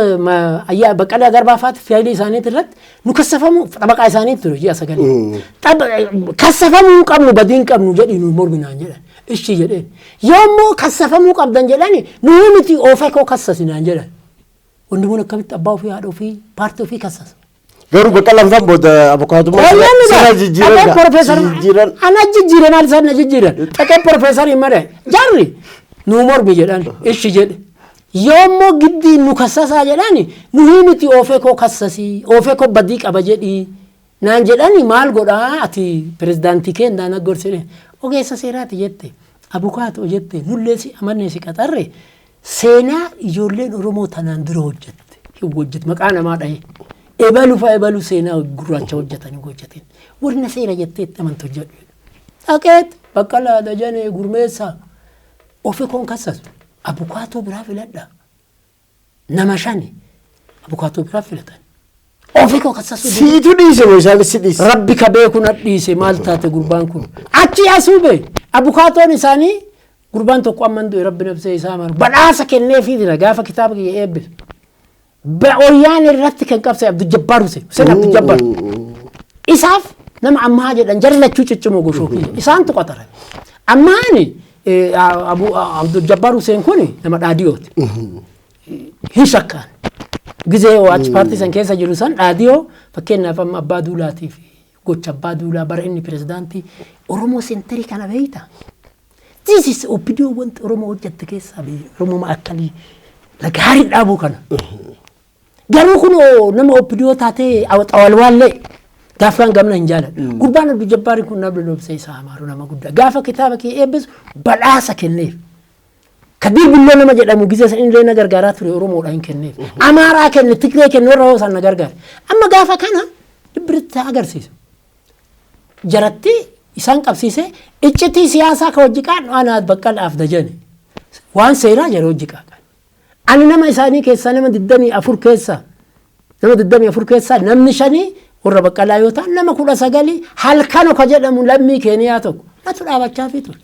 ayyaa Baqqalaa Garbaa faati faayilii isaaniit irratti nu kassafamu xabaqaa isaaniit ture ji'a 9. Kassafamuu hin qabnu badii hin qabnu jedhi nu morminaan jedhan. Ishii jedheen. Yoommoo kassafamuu qabdan jedhani nu miti oofee koo kassasinaan jedhan. Wandimmoon akkamitti abbaa ofii haadha ofii paartii ofii kassasa. Garuu Baqqalaan faan booda abukaatummaa sirra jijjiiran jijjiiran. Ana jijjiiran maal isaan na jijjiiran. Dhaqee profeesarii malee jarri nu mormi jedhan ishi jedhe. Yoommoo giddii nu kassasaa jedhani nu miti oofee koo kassasii oofee koo badii qaba jedhii naan jedhani maal godhaa ati pirezidaantii keenya na gorsine ogeessa seeraati jette abukaatoo jette nullee si amanne si qaxarre seenaa ijoolleen Oromoo tanaan dura hojjette hin hojjette maqaa namaa dha'e ebalu fa'a ebalu seenaa gurraacha hojjetanii hojjeteen warra seera jettee itti amantu hojjedhu. Dhaqeet Baqqalaa Dajanee Gurmeessaa ofi koon kassasu abukaatoo biraa filadha. Nama shani abukaatoo biraa filatan. Ofi koo kassasu. Siitu dhiise moo isaanis si dhiise? Rabbi ka beeku na dhiise maal taate gurbaan kun. Achi asuu bee abukaatoon isaanii gurbaan tokko amman du'e rabbi nabsee isaa maru badhaasa kenneefii jira gaafa kitaaba kiyya eebbisu. Oyyaan irratti kan qabse Abdul Jabbaar Hussein Hussein Abdul Jabbaar. Isaaf nama ammaa jedhan jarri lachuu ciccimoo goshoo kiyya isaantu qaxarame. Ammaani Abdul Jabbaar Hussein kun nama dhaadiyooti. Hin shakkaan. Gizee achi paartii san keessa jiru san dhaadiyoo fakkeenyaaf amma abbaa duulaatii fi gocha abbaa duulaa bara inni pirezidaantii Oromoo sentarii kana beeyta. This is OPDO wanti Oromoo hojjette keessaa Oromoo akkalii gaarii dhaabuu kana. Garuu kun nama OPDO taatee xawalwaallee gaafaan gamna hin jaaladhu. Gurbaan Abdul Jabbaariin kun namni lobsee isaa amaaru nama guddaa. Gaafa kitaaba kee eebbisu badhaasa kenneef. Kadir Bulloo nama jedhamu gizee san illee na gargaaraa ture Oromoodhaan hin kenneef. Amaaraa kenne Tigree kenne warra hoosaan na gargaare. Amma gaafa kana dhibbiritti agarsiisu. Jaratti isaan qabsiisee iccitii siyaasaa ka hojii qaadhu anaat Baqqalaaf Dajane. Waan seeraa jara hojii qaaqan. Ani nama isaanii keessaa nama 24 keessaa nama 24 keessaa namni 5 warra Baqqalaa yoo ta'an nama 19 halkano ka jedhamu lammii Keeniyaa tokko natu dhaabachaa fi ture.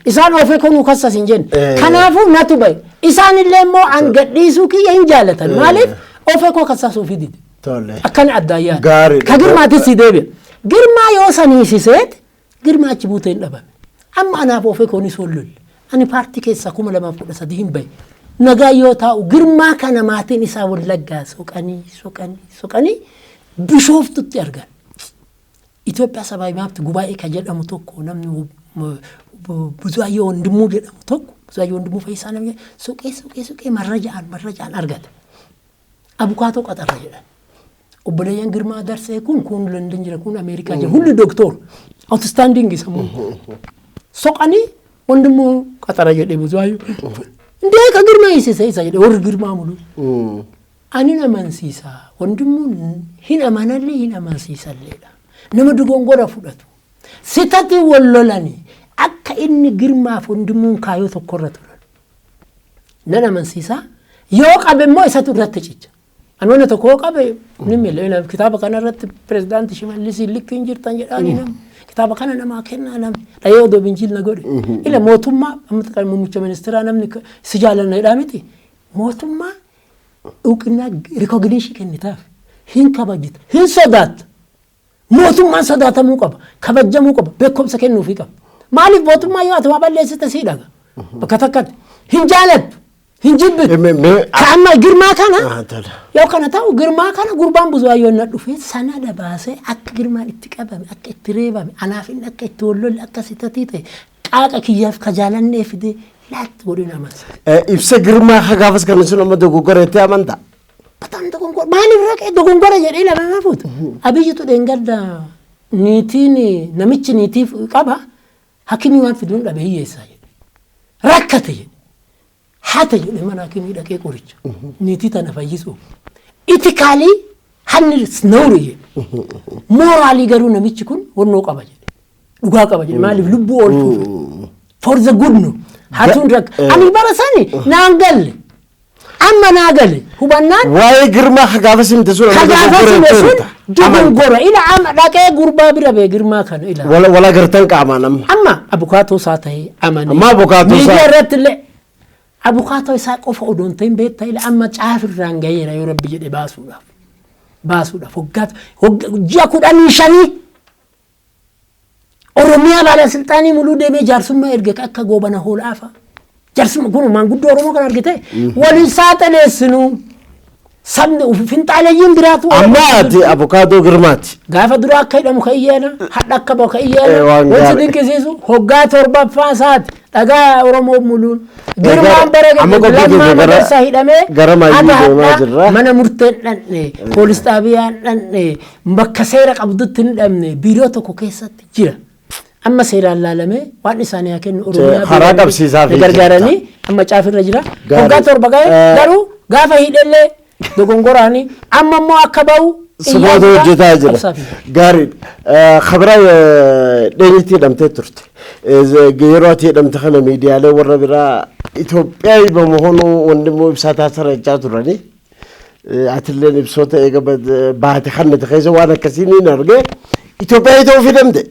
Isaan ofii kun kassas hin jenne. Kanaafuu natu bahe. Isaan illee immoo an gadhiisuu kiyya hin jaalatan. Maaliif ofii koo kassasuu fi dide. Akkana addaa yaada. Ka Girmaatis si deebi'a. Girmaa yoo saniisiseet Girmaa achi buutee hin dhabame. Amma anaaf ofii koonis wal lolle. Ani paartii keessaa 2013 hin bahe. Nagaa yoo taa'u Girmaa kana maatiin isaa Wallaggaa soqanii soqanii soqanii Bishooftutti argan. Itoophiyaa sabaa maabti gubaa'ee kan jedhamu tokko namni Buzaayyoo Wandimuu jedhamu tokko Buzaayyoo Wandimuu Fayyisaa namni soqee soqee soqee marraja'an argate. Abukaatoo qaxarra jedhan. Obboleeyyan Girmaa Darsee kun London jira kun Ameerikaa jira hundi doktor outstanding sammuu. Soqanii Wandimuu qaxara jedhee Buzaayyoo. Indee ka Girmaa hiisise isa jedhe warri Girmaa mulu. Ani amansiisa Wandimmuun hin amanallee hin amansiisalleedha. Nama dogongora fudhatu. Sitati wal lolanii akka inni Girmaaf Wandimmuun kaayoo tokkorra turan. Nan amansiisa yoo qabe immoo isatu irratti cicha. Ani wanna tokko qabe ni mila. Kitaaba kana irratti pirezidaantii Shimallis likki hin jirtan jedhaani namni. Kitaaba kana namaa kennaa namni. Dhayee odoo binjiil na godhe. Ila mootummaa amma kan muummicha ministeeraa namni si jaalanna jedhaa miti. Mootummaa እውቅና recognition kennitaaf. Hin kabajjita. Hin sodaatta. Mootummaan sodaatamuu qaba. Kabajamuu qaba. Beekumsa kennuufii qaba. Maaliif mootummaa yoo ati waa balleessite sii dhaga. Bakka takkatti. Hin jaalattu. Hin jibbitu. Ka amma Girmaa kana yoo kana ta'u Girmaa kana gurbaan Buzuwaayyoon na dhufee sanada baasee akka Girmaan itti qabame, akka itti reebame, anaaf inni akka itti wallolle, akka sitatii ta'e, qaaqa kiyyaaf ka jaalannee fidee laatti godhee na amansa. Ibsa Girmaa gaafas kan sun amma dogoggoreetti amantaa? Bataan dogongora maaliif raqee dogongora jedhee lama na fuuta. Abiyyitu dheengadda niitiin namichi niitiif qaba hakimii waan fiduun dhabe hiyyeessaa jedhe. Rakkate jedhe. Hata jedhe mana hakimii dhaqee qoricha. Niitii tana fayyisuuf. Ethically hanni nawri jedhe. Morally garuu namichi kun wannoo qaba jedhe. Dhugaa qaba jedhe, maaliif lubbuu oolchuuf. For the good no. Hatuun rakka. Ani bara sani naan galle. Amma naa gale. Hubannaan Waa'ee Girmaa gaafas himte sun amma Kagaafas hime sun dogoggora dogongora. Ila amma dhaqee gurbaa bira bee Girmaa kana ila. Wala gartan qaamaan amma. Amma abukaatoo isaa ta'ee amane. Amma abukaatoo isaa. Miidiyaa irratti illee abukaatoo isaa qofa odoo hin ta'in beektaa, ila amma caafirraan gaheera yoo Rabbi jedhe baasuudhaaf. Baasuudhaaf waggaa ji'a 15 Oromiyaa baalasilxaanii muluu deemee jaarsummaa erge akka Goobana Hoolaa fa'a. Jaarsummaa kun maanguddoo Oromoo kan argite waliin saaxileessinu sabni finxaaleeyyiin biraatu. Amma ati abukaatoo Girmaati. Gaafa dura akka hidhamu ka iyyeena, hadha akka bahu ka iyyeena, Waan wanti gaarii. dinqisiisu hoggaa torbaffaa isaati dhagaa Oromoo muluun. Girmaan bara Amma qophii Lammaa keenya Magarsaa hidhamee gara maayyii haga deemaa hadhaa jirra. mana murteen dhandhe, poolis xaabiyaan dhandhe, bakka seera qabdutti hin dhabne, biiroo tokko keessatti jira. Amma seeraan laalamee waan isaanii haa kennu Oromiyaa Karaa qabsiisaa fi gargaaranii amma caafirra jira. Gaarii. Hoggaa 7 ga'e garuu gaafa hidhellee dogongoraanii amma immoo akka bahu Sumaatu hojjetaa jira. Gaariidha. Kabiraa dheenyitti hidhamtee turte. Yeroo ati hidhamte kana miidiyaalee warra biraa Itoophiyaa በመሆኑ ወንድሙ ibsaa taasisa turani. Atilleen ibsoota eega baate kannate keessa waan akkasii ni arge. Itoophiyaa ta'uuf hidhamte.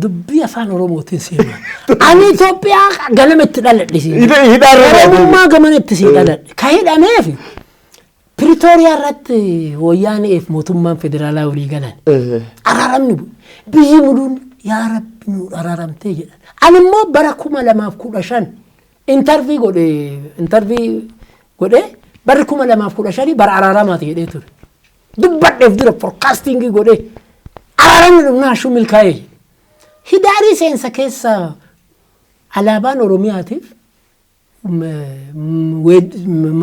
Dubbii afaan Oromootiin siima. Ani Itoophiyaa ganama itti dhaladhe siin. Hidhaarra Oromummaa gamana itti sii dhaladhe. Ka hidhameef Piriitooriyaa irratti wayyaaneef mootummaan federaalaa walii galan. Araaramni bu'e. Biyyi muluun yaa Rabbi nu araaramtee jedhan. Ani immoo bara 2015 interview godhe barri 2015 bara araaramaati jedhee ture. Dubbadheef dura forecasting godhe araaramni dhumnaa hashuu milkaa'ee jedhe. Hidaarii seensa keessa alaabaan Oromiyaatiif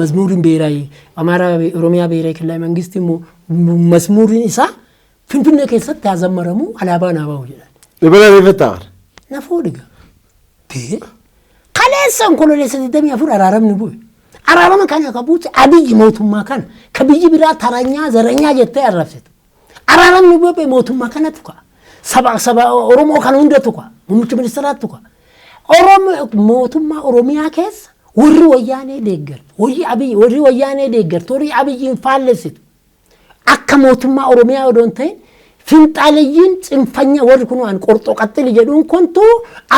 መዝሙርን ብሔራዊ አማራ ኦሮሚያ ብሔራዊ ክልላዊ መንግስት መዝሙርን isaa Finfinnee keessatti haa zammaramu alaabaan haa bahu jedhan. Dhibba rifataa. Na fuudhiga. Kaleessa Onkololeessa 24 araaramni bu'e. Araarama kana ka buute Abiyyi mootummaa kana ka biyyi biraa taranyaa zaranyaa jettee arrabsitu. Araaramni bu'e mootummaa kanatu ka'a. Saba Oromoo kana hundatu ka'a. Muummicha ministeeraatu ka'a. Oromoo mootummaa Oromiyaa keessa warri wayyaanee deeggartu, warri Abiyyi, warri wayyaanee deeggartu, warri Abiyyiin faallessitu. Akka mootummaa Oromiyaa odoo hin ta'in finxaaleyyiin tsinfanya warri kun waan qorxoo qaxxili jedhuun kuntu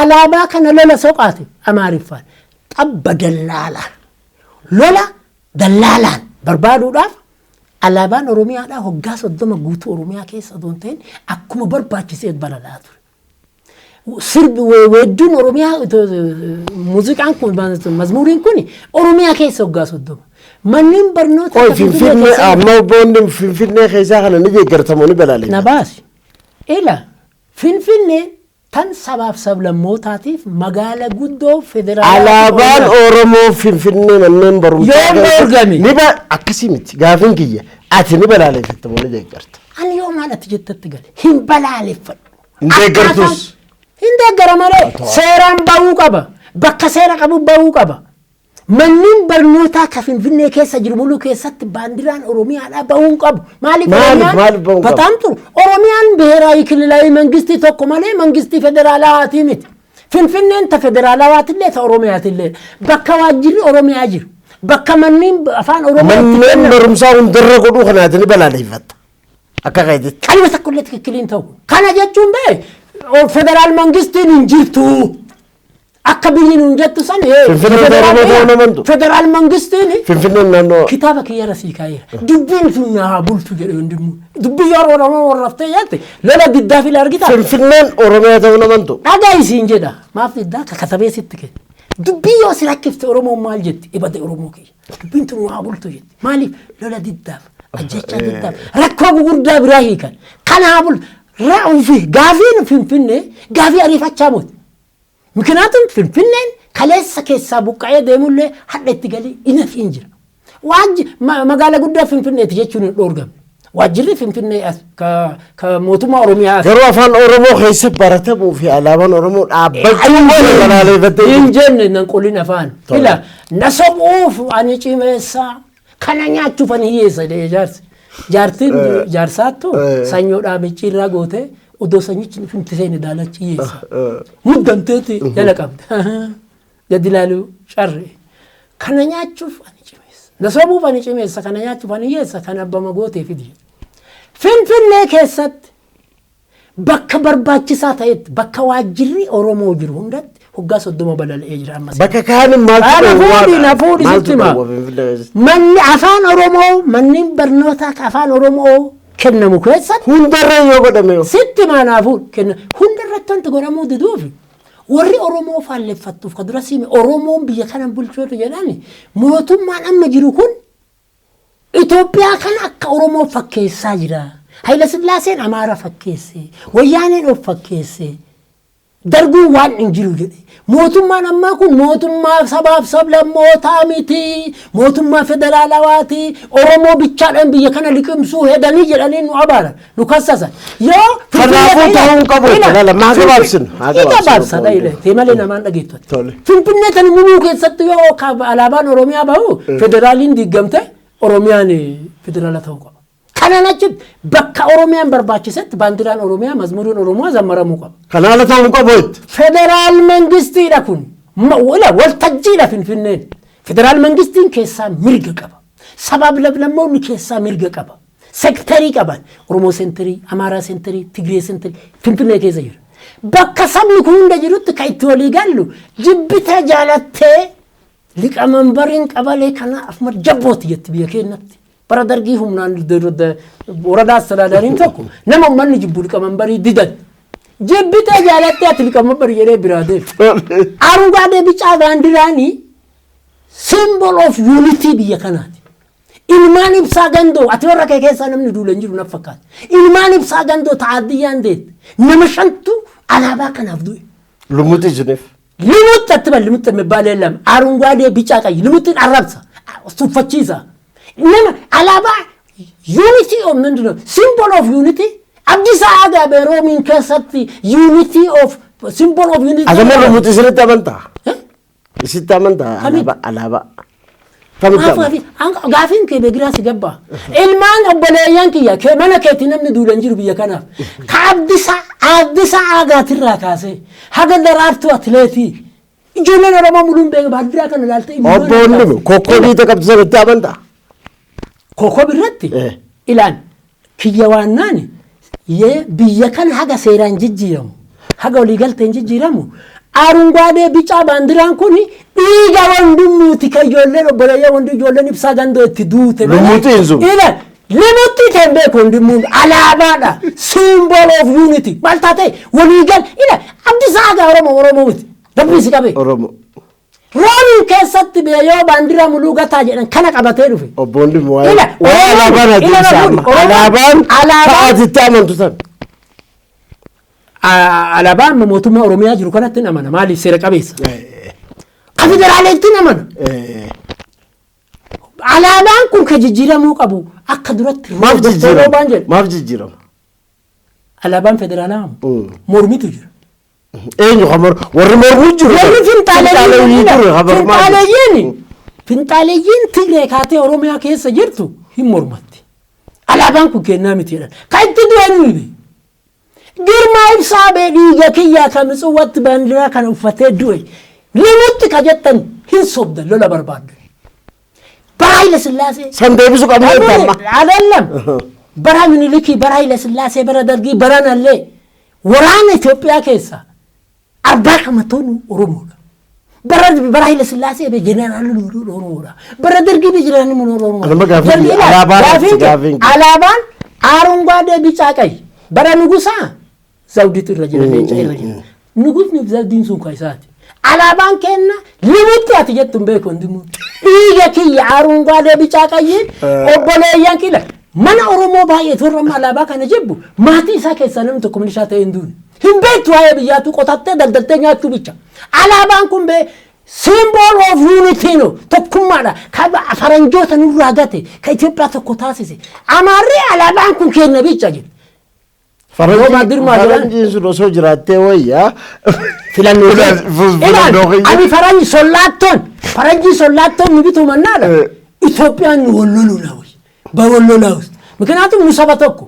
alaabaa kana lola soqaate Amaariffaan xabba dallaalaa lola dallaalaan barbaaduudhaaf alaabaan Oromiyaadhaa hoggaa 30 guutuu Oromiyaa keessa odoo hin ta'in akkuma barbaachisee balalaa ture. Sirbi weedduun Oromiyaa, muuziqaan kun, mazmuuriin kun Oromiyaa keessa hoggaa 30. Manneen barnoota Qoy akka Finfinnee Finfinnee keessatti amma boonni Finfinnee keessaa kana ni deeggartamoo ni Na balaaleffata? baasi. Ila Finfinnee tan sabaaf sablammootaatiif magaala guddoo federaalaa. Alaabaan Oromoo Finfinnee manneen barumsaa Yoom dhoorgame? Ni ba akkasii miti gaafiin kiyya, ati ni balaaleffatta moo ni deeggarta? Ani yoo maal ati jettetti gale hin balaaleffadhu. Hin deeggartus? Hin deeggara malee seeraan bahuu qaba. Bakka seera qabu bahuu qaba. Manneen barnootaa ka Finfinnee keessa jiru muluu keessatti baandiraan Oromiyaadhaa bahuu hin qabu. Maaliif Maaliif Oromiyaan maaliif bahuu hin qabu? Bataan turu. Oromiyaan ብሔራዊ ክልላዊ መንግስት tokko malee mangistii federaalawaatii miti. Finfinneen ta federaalawaatillee ta Oromiyaatillee bakka waajjirri Oromiyaa jiru. Bakka manneen afaan Oromoo itti Manneen kennamu. barumsaa hundarra godhuu kanaati ni balaaleffatta. Akka keetitti. Qalma tokko illee ትክክል ta'u. Kana jechuun bee federaal mangistiin hin jirtu. Akka biyyi nuun jettu san Finfinneen Oromoo ta'uu hin amantu. Federaal mangistiin Finfinneen naannoo kitaaba kiyyarra sii kaa'eera. Dubbiin sun naa bultu jedhe wandimmu. Dubbii yeroo Oromoo warraftee jette lola diddaa fila argita. Finfinneen Oromiyaa ta'uu hin amantu. Dhagaa isiin jedha. Maaf diddaa katabee sitti kenne. Dubbii yoo si rakkifte Oromoon maal jetti? Ibade Oromoo kiyya. Dubbiin tun waa bultu jetti. Maaliif? Lola diddaaf, ajjechaa diddaaf, rakkoo gugurdaa biraa hiikan. Kanaa bultu. Ra'uu fi gaafiin Finfinnee gaafii ariifachaa miti. ምክንያቱም Finfinneen kaleessa keessaa buqqa'ee deemullee hadha itti galii inafiin jira. Waajji magaala guddaa Finfinneeti jechuun hin dhoorgamne. Waajjirri Finfinnee as ka mootummaa Oromiyaa as. Garuu afaan Oromoo keessa baratamuu fi alaabaan Oromoo dhaabbachuu balaaleffattee Hin jenne nan qolin afaan. Tole. Ila na sobuuf ani cimeessa, kana nyaachuuf ani hiyyeessa jedhee jaarsi. Jaartiin jaarsaattu sanyoodhaa micciirraa gootee odoo sanyichi finti seene daalachi hiyyeessa. Muddamteeti jala qabda. Gadi ilaaluu carre. Kana nyaachuuf ani cimeessa. Na sobuuf ani cimeessa, kana nyaachuuf ani hiyyeessa, kana abbama gootee fidi. Finfinnee keessatti bakka barbaachisaa ta'etti, bakka waajjirri Oromoo jiru hundatti hoggaa 30 balali'ee jira ammas. Bakka kaan maaltu Ana fuudhi, na fuudhi Maaltu sitti hima. dhowwa Finfinnee keessatti? Manni afaan Oromoo, manneen barnootaa ka afaan Oromoo kennamu keessatti Hundarra yoo godhame yoo. Sitti maanaa fuudhi kenna hundarratti wanti godhamuu diduufi warri Oromoo faalleffattuuf ka dura siime Oromoon biyya kana bulchootu jedhani mootummaan amma jiru kun Itoophiyaa kana akka Oromoo fakkeessaa jira. Hayila Sillaaseen Amaara fakkeesse, Wayyaaneen of fakkeesse, darguun waan hin jiru jedhe. Mootummaan ammaa kun mootummaa sabaaf sablammootaa miti, mootummaa federaalawaati, Oromoo bichaadhaan biyya kana liqimsuu hedanii jedhanii nu abaaran, nu kassasan. Yoo Kanaafuu ta'uu hin qabu. Ilaala, maa gabaabsinu? Haa Ni gabaabsinu. gabaabsa ile, tee malee namaan dhageeffatu. Tole. Finfinnee tan muluu keessatti yoo alaabaan Oromiyaa bahu federaaliin diigamte Oromiyaan federaala ta'uu qaba. Kanaan achitti bakka Oromiyaan barbaachisetti baandiraan Oromiyaa, mazmuriin Oromoo zammaramuu qaba. Kana haala ta'uu hin qabu jetti. Federaal mangistiidha kun. Ila waltajjiidha Finfinneen. Federaal mangistiin keessaa mirga qaba. Sabaaf lablammoonni keessaa mirga qaba. Sektarii qaban. Oromoo center, Amaaraa center, Tigree center Finfinnee keessa jira. Bakka sabni kun hunda jirutti kan itti walii gallu jibbitee jaalattee liqamanbariin qabalee kana afuma jabbooti jetti biyya keenyatti. Bara dargii humnaan ወረዳ አስተዳዳሪin tokko nama uummanni jibbu liqamanbarii didan. Jibbitee jaalattee ati liqamanbarii jedhee biraa deema. አረንጓዴ ቢጫ ባንዲራኒ symbol of unity biyya kanaati. Ilmaan ibsaa gandoo ati warra kee keessaa namni duula hin jiru na fakkaata. Ilmaan ibsaa gandoo ta'addiyyaan deette nama shantu alaabaa kanaaf du'e. Lumuuti isiniif. ልሙጥ አትበል፣ ልሙጥ የሚባል የለም። አረንጓዴ ቢጫ ቀይ ልሙጥን arrabsa tuffachiisa. Nama alaabaa unity of ምንድን ነው? Symbol of unity. Abdiisaa Aagaa Roomiin keessatti unity of symbol of unity. Asama lumuuti isinitti amantaa? Eh? Isitti amantaa? Kamiin? Alaabaa alaabaa. Kamitti amantaa? Gaafiin kee beekiraa si gabbaa. Ilmaan obboleeyyan kiyya kee mana keetti namni duula hin jiru biyya kanaaf. Ka Abdiisaa Aagaatirraa kaasee haga Daraartuu atileetii ijoolleen Oromoo muluun beeku baandiraa kana ilaaltee. Obbo Wandimmu kokkobii qabdu sanatti amantaa? Kokob irratti ilaan kiyya waannaan yee biyya kana haga seeraan jijjiiramu, haga waliigalteen jijjiiramu, አረንጓዴ ቢጫ baandiraan kun dhiiga wandimmuuti kan ijoolleen obboleeyyan wanti ijoolleen ibsaa gandoo itti duute. Lumuuxii hin sun. Ila limuuxii ta'e beeku wandimmuun alaabaadha, symbol of unity maal taate waliigal ila Abdiisaa Aagaa Oromoo Oromoo miti rabbii si qabe. Oromoo. Roomiin keessatti yoo baandiraa muluu gataa jedhan kana qabatee dhufe. Obbo Wandimmu waa'ee Ila waa'ee alaabaan ila ati nafuudhi, amma. Alaabaan alaabaan ta'atitti amantu san. Alaabaa amma mootummaa Oromiyaa jiru kanatti hin amana, maaliif seera qabeessa. Ka federaaleetti hin amana. Alaabaan kun ka jijjiiramuu qabu akka duratti Maaf Dr. jijjiirama? Roobaan jedhe. Maaf jijjiirama? Alaabaan federaalaa mormitu jira. Eenyu kan mormu? Warri mormuu jiru. Warri Finxaaleeyyii jiru. Kan mormaa jiru. finxaaleeyyiin Tigree kaatee Oromiyaa keessa jirtu hin mormatti. Alaabaan kun kennaa miti jedhan. Kan itti du'e nuyi. Girmaa Ibsaa bee dhiiga kiyyaa kan Mitsuwwatti baandiraa kana uffatee du'e. Limutti ka jettan hin sobdan lola barbaaddan. Bara Haile Sillaasee. San deebisuu qabna amma. Alallam. Bara Minilikii, bara Haile Sillaasee, bara Dargii, bara Nallee. Waraana Itoophiyaa keessa 40 kama toonu Oromoodha. Bara Haile Sillaasee be jeneraalli nuuru Oromoodha. Bara Dargii be jeneraalli nuuru Oromoodha. Anuma gaaffii alaabaa irratti gaaffiin kee. Alaabaan አረንጓዴ ቢጫ ቀይ bara nugusaa zawditu irra jira, leenca irra jira. Nugusni zawdiin sun kan isaati. Alaabaan kenna limutti ati jettu hin beeku hundimuu. Dhiiga kiyya አረንጓዴ ቢጫ ቀይ obboleeyyan kiyya mana Oromoo baay'eetu warra amma alaabaa kana jibbu maatii isaa keessaa namni tokko milishaa ta'e hin duune. Hin beektu, waa'ee biyyaatu qotattee daldaltee nyaachuu bicha. Alaabaan kun bee symbol of unity no, tokkummaadha. Ka faranjoota nurraa gate ka Itoophiyaa tokko taasise. Amaarri alaabaan kun kenna bicha jedhu. Rooba dirmaa jedhan. Faranjiin sun osoo jiraattee wayyaa. Filannoo Filannoo ilaal, ani faranji sollaattoon, faranjii sollaattoon nu bituu mannaadha. Itoophiyaan nu wallolu na ወይ በወሎላ ውስጥ ምክንያቱም nu saba tokko.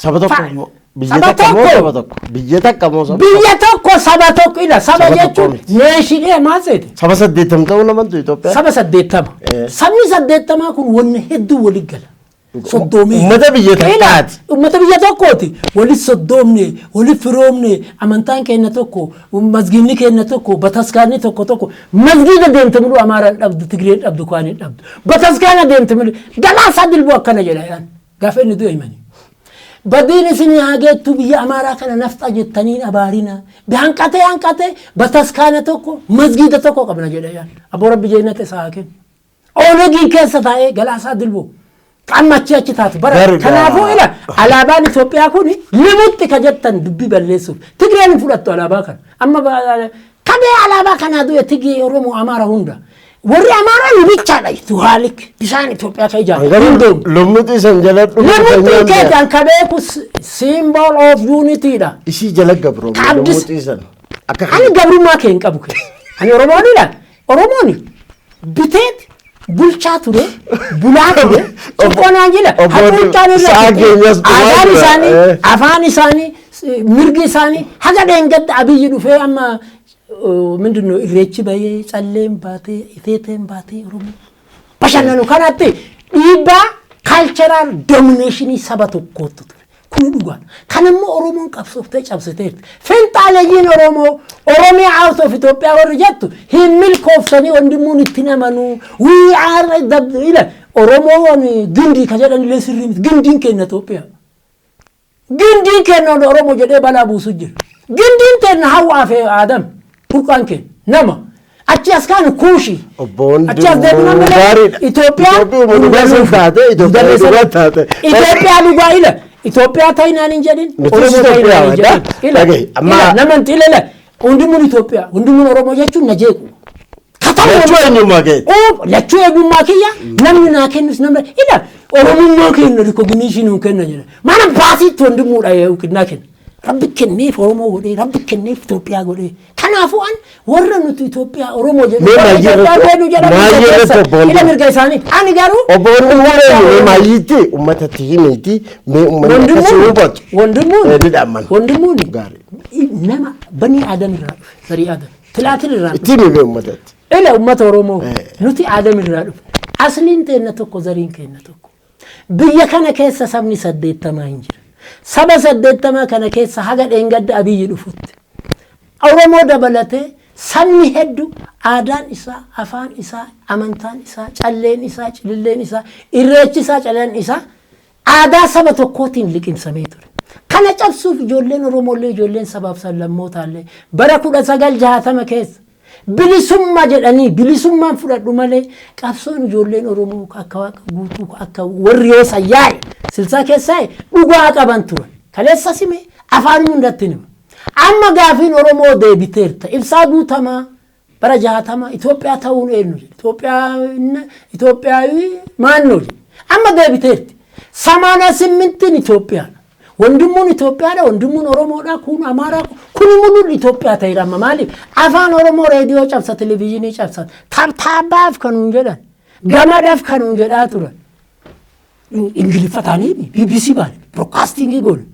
Saba tokko biyya Saba takka moo tokko. saba tokko? Biyya takka moo saba Biyya tokko, saba tokko ila saba Saba tokko jechuun miti. Nation maal seete? Saba 80 ta'uu namantu Itoophiyaa. Saba 80. Sabni 80 kun wanna hedduu walit gala. Soddoomee. Uummata biyya takkaati. Uummata biyya tokkooti. Walit soddoomne, walit firoomne, amantaan keenya tokko, masgiidni keenya tokko, bataskaanni tokko tokko. Masgiida deemte muluu Amaaraan dhabdu, Tigreen dhabdu, kaan hin dhabdu. Bataskaana deemte muluu Galaasaa Dilboo akkana jedha jedhan. Gaafa inni du'e himani. Badiin isin haa geettu, biyya Amaaraa kana nafxa jettaniin abaarina. Hanqatee hanqatee bataskaana tokko, masgiida tokko qabna jedha jedhan. Aboo Rabbi jeenata isaa haa kennu. Oonegiin keessa taa'ee Galaasaa Dilboo. Amma achi achi taatu bara. Kanaafuu ila alaabaan Itoophiyaa kun limutti ka jettan dubbii balleessuuf. Tigreen hin fudhattu alaabaa kana. Amma kabee alaabaa kanaa du'e Tigree, Oromoo, Amaara hunda. Warri Amaaraa nu bichaadha. Tuhaalik bishaan Itoophiyaa ka ijaaru. Garuu lummuxii san jala dhufu. Limutti keetan ka beeku symbol of unity dha. Isii jala gabroome Ka Abdis- lummuxii san. Akka Ani gabrummaa kee hin qabu kee. Ani Oromoonidha. Oromoon biteet bulchaa ture, bulaa ture, xiqqoonaan jila. Obbo Hacuuccaan irra Sa'aa keenyas dhumaa aadaan jira. isaanii, afaan isaanii, mirgi isaanii haga dheengadda Abiyyi dhufee amma ምንድን ነው irreechi bahee calleen baatee iteeteen baatee Oromoo bashannanu kanatti dhiibbaa cultural domination saba tokkootu ture. Kun dhugaadha. Kan immoo Oromoon qabsooftee cabsiteerti. Finxaaleeyyiin Oromoo Oromiyaa out of Itoophiyaa warri jettu hin milkooftanii, wandimmuun ittiin amanuu. We are the ila Oromoon gindii ka jedhan illee sirrii miti. Gindiin keenya Itoophiyaa. Gindiin keenya Oromoo jedhee balaa buusu jira. Gindiin keenya Hawwaa fi Aadam, burqaan keenya nama. Achi as kaan Kuushi. Obbo Wandimuu Achi as deebina malee gaariidha. Itoophiyaan Itoophiyaan dhugaa sun taate, Itoophiyaan dhugaa taate. Itoophiyaa dhugaa ila Itoophiyaa ta'inaan hin jedhin. Nutis Oromoo ta'inaan hin Itoophiyaa jedhin. Ila dhagahi, amma- ila namanti ila ila hundumuun Itoophiyaa, hundumuun Oromoo jechuun na jeequ. Lachuu eenyummaa keeti. Lachuu eenyummaa kiyya, namni naa kennus namni ila Oromummaa kenna, recognition hin kenna jedha. Mana baasiitti wandimmuudha yookiin kenna. Rabbi kenneef Oromoo godhee, Rabbi kenneef Itoophiyaa godhee. Kanaafuu an warra nuti Itoophiyaa Oromoo jedhu Mee warra maayyii Itoophiyaa irratti- jedhu jedhamu maayyii irratti obbo ila Wandimuu. mirga isaanii. Ani garuu Obbo Wandimuu eenyu? Maayyiitti uummatatti himiiti mee uummanni akkasii hubatu. Wandimmuun Ni dhaamman. Wandimmuun Gaarii. nama banii Aadam irraa dhufe, zarii Aadam tilaatil irraa dhufe. Itti himi mee uummatatti. Ila uummata Oromoo, nuti Aadam irraa dhufe. Asliin teenna tokko, zariin keenna tokko. Biyya kana keessa sabni 80 hin jira. Saba 80 kana keessa haga dheengadda Abiyyi dhufutti. Oromoo dabalatee sabni hedduu aadaan isaa, afaan isaa, amantaan isaa, calleen isaa, cililleen isaa, irreechi isaa, calleen isaa aadaa saba tokkootiin liqimsamee ture. Kana cabsuuf ijoolleen Oromollee, ijoolleen sabaaf sablammootallee bara 1960 keessa bilisummaa jedhanii bilisummaan fudhadhu malee qabsoon ijoolleen Oromoo akka Waaqa Guutuu, akka warri yoo sayyaa'e silsaa keessaa dhugaa qaban turan. Kaleessa sime afaan hundatti nima. Amma gaafiin Oromoo deebiteerta. Ibsaa Guutamaa bara 60 Itoophiyaa ta'uun eenyu jedhe. Itoophiyaawii maannoo jedhe. Amma deebiteerti. 88n Itoophiyaadha. Wandimmuun Itoophiyaadha, wandimmuun Oromoodha, kun Amaaraa, kun muluun Itoophiyaa ta'edha amma. Maaliif? Afaan Oromoo reediyoo cabsa, televezyiinii cabsa, tabtaabbaaf kanuun jedhan, gamadaaf kanuun jedhaa turan. Ingiliffataanii BBC baane, broadcasting goone.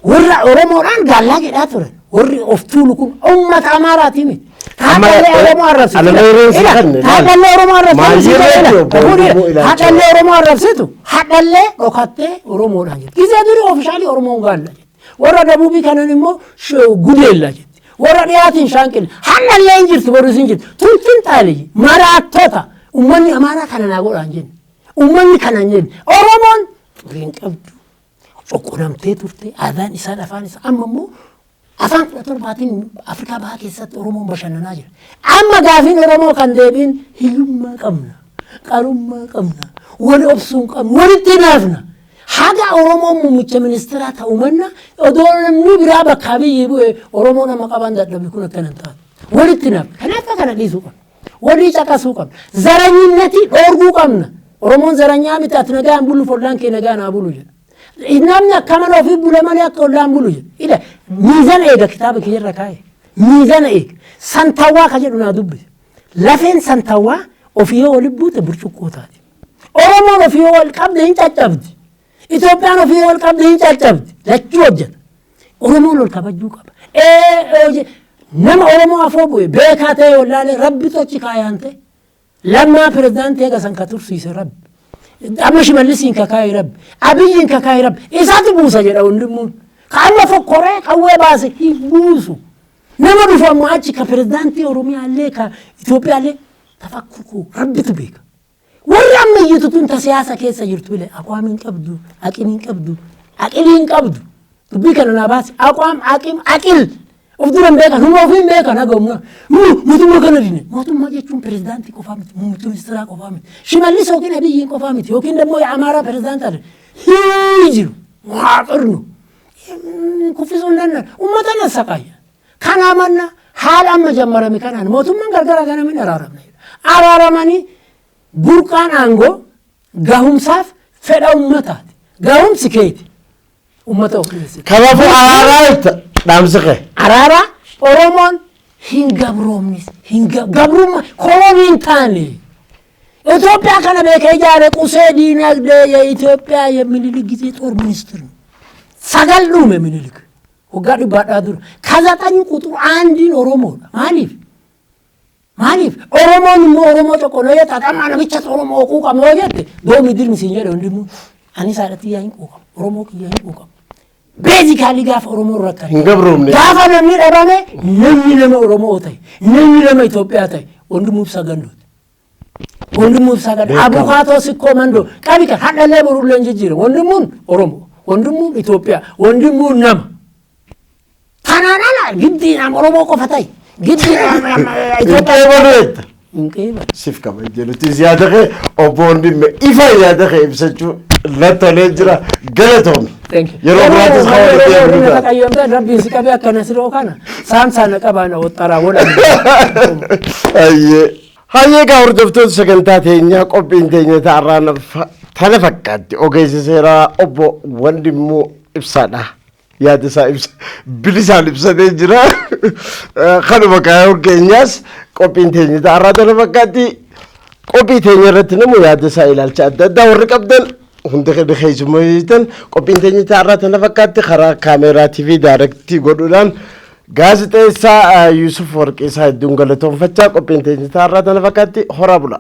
Warra Oromoodhaan gaallaa jedhaa turan. Warri of tuulu kun uummata Amaaraati miti. Haadhallee Oromoo arrabsitu. Haadhallee Oromoo arrabsitu. Haadhallee Oromoo arrabsitu. Haadhallee dhokattee Oromoodhaan jetti. Gizee durii officially Oromoon gaalla jetti. Warra dabuubii kanan immoo gudeella jetti. Warra dhiyaatiin shaanqilla. Haadhallee hin jirtu, boruus hin jirtu. Tun xaaliyyi maraattota. Uummanni Amaaraa kana naa godhaan jenne. Uummanni kana hin jenne. Oromoon xurii hin qabdu. Coqqolamtee turte, aadaan isaan, afaan isaa. Amma immoo afaan 17n Afrikaa Bahaa keessatti Oromoon bashannanaa jira. Amma gaafiin Oromoo kan deebiin hiyyummaa qabna, qarummaa qabna, wal obsuu hin qabnu, walitti hinaafna. Haga Oromoon muummicha ministeeraa ta'u manna odoo namni biraa bakka biyyi bu'e Oromoo nama qaban dadhabe kun akkana hin taatu. Walitti hinaafna. Kanaaf kana dhiisuu qabna. Walii caqasuu qabna. Zaranyinnati dhoorguu qabna. Oromoon zaranyaa miti, ati nagaan bulu, ollaan kee nagaan haa bulu jedha. Namni akka mana ofii bule malee akka ollaan bulu jedha. Ila miizana eega, kitaaba kiyyarra kaa'e. Miizana eega. Santawwaa ka jedhu naa dubbise. Lafeen santawwaa ofii yoo walitti buute burcuqqoo taati. Oromoon ofii yoo wal qabde hin caccabdi. Itoophiyaan ofii yoo wal qabde hin caccabdi. Lachuu hojjeta. Oromoon ol kabajuu qaba. Nama Oromoo afoo bu'e beekaa ta'e wallaalee Rabbi tochi kaayaan ta'e. Lammaa pirezidaantii eega san ka tursiise Rabbi. Amma Shimallisiin kakaa'e Rabbi. Abiyyiin kakaa'e Rabbi. Isaatu buusa jedha wandimmuun. Ka amma fokkoree qawwee baase hin buusu. Nama dhufu amma achi ka pirezidaantii Oromiyaallee ka Itoophiyaallee tafakkur Rabbitu beeka. Warri amma iyyatu tun ta siyaasa keessa jirtu bile aqwaam hin qabdu, aqim hin qabdu, aqilii hin qabdu. Dubbii kana naa baasi. Aqwaam, aqim, aqil. Of dura hin beekan, humna ofii hin beekan haga humna. Mootummaa kana dine. Mootummaa jechuun pirezidaantii qofaa miti, muummicha ministeeraa qofaa miti. Shimallis yookiin Abiyyiin qofaa miti, yookiin immoo Amaaraa pirezidaantii hin jiru. Waaqirnu. Kuffisuu hin danda'an. Uummata na saqayya. Kana manna haala amma jammarame kanaan mootummaan gargara ganamin araaramne. Araaramanii burqaan aangoo gahumsaaf fedha uummataati. Gahumsi keeti. Uummata of dhiyeessite. Kanaafuu araaraa jetta dhaamsi kee. Araaraa, Oromoon hin gabroomnis, hin gabrummaa kolonii hin taane. Itoophiyaa kana beekee ijaare qusee diinagdee የኢትዮጵያ የሚኒሊክ ጊዜ ጦር ሚኒስትር ነው። Sagal dhume Minilik waggaa dhibbaadhaa dura. ከዘጠኝ ቁጥር አንድን Oromoodha. Maaliif? Maaliif? Oromoon immoo Oromoo tokko yoo jette, amma namicha Oromoo quuqama yoo jette, doomi dirmi siin jedhe hundimuu. Anis haadha xiyyaa hin quuqamu. Oromoo kiyyaa hin quuqamu. Basically gaafa Oromoon rakkate. Hin gabroomne. Gaafa namni dhabame, namni nama Oromoo ta'e, namni nama Itoophiyaa ta'e, wandimuu ibsaa gandooti. Wandimuu ibsaa gandoo. Beekama. Abukaatoo sikkoo mandoo. Qabi kan hadhallee borullee hin jijjiire. Wandimmuun Oromoo. Wandimmuun Itoophiyaa. Wandimmuun nama. Kanaan ala giddiin Oromoo qofa ta'e. Giddiin Hin Itoophiyaa. qeebalu jetta. Hin qeebalu. Siif kabajee nuti yaada kee, obbo Wandimme, ifa yaada kee ibsachuu natti tolee jira, galatoomi. Thank you. Yeroo biraatis kan walitti deemnu ta'a. Taqayyamtan Rabbiin si qabee akkana siroo kana saamsaan na qabaa na woxxaraa godhan. Hayyee. Hayyee, egaa hordoftoota sagantaa teenyaa, qophiin teenya ta'arraa tana fakkaatti. Ogeessi seeraa obbo Wandimmuu Ibsaadha. Yaada isaa ibsa bilisaan ibsatee jira. Kanuma kaayoon keenyaas, qophiin teenya ta'arraa tana fakkaatti. Qophii teenya irratti namu yaada isaa, ilaalcha adda addaa warri qabdan hundi keessummeessitan, qophiin teenya ta'arraa tana fakkaatti. Karaa kaameeraa TV direct godhuudhaan gaazexeessaa Yusuf Warqeessaa hedduun galatoonfachaa, qophiin teenya ta'arraa tana fakkaatti. Horaa bula.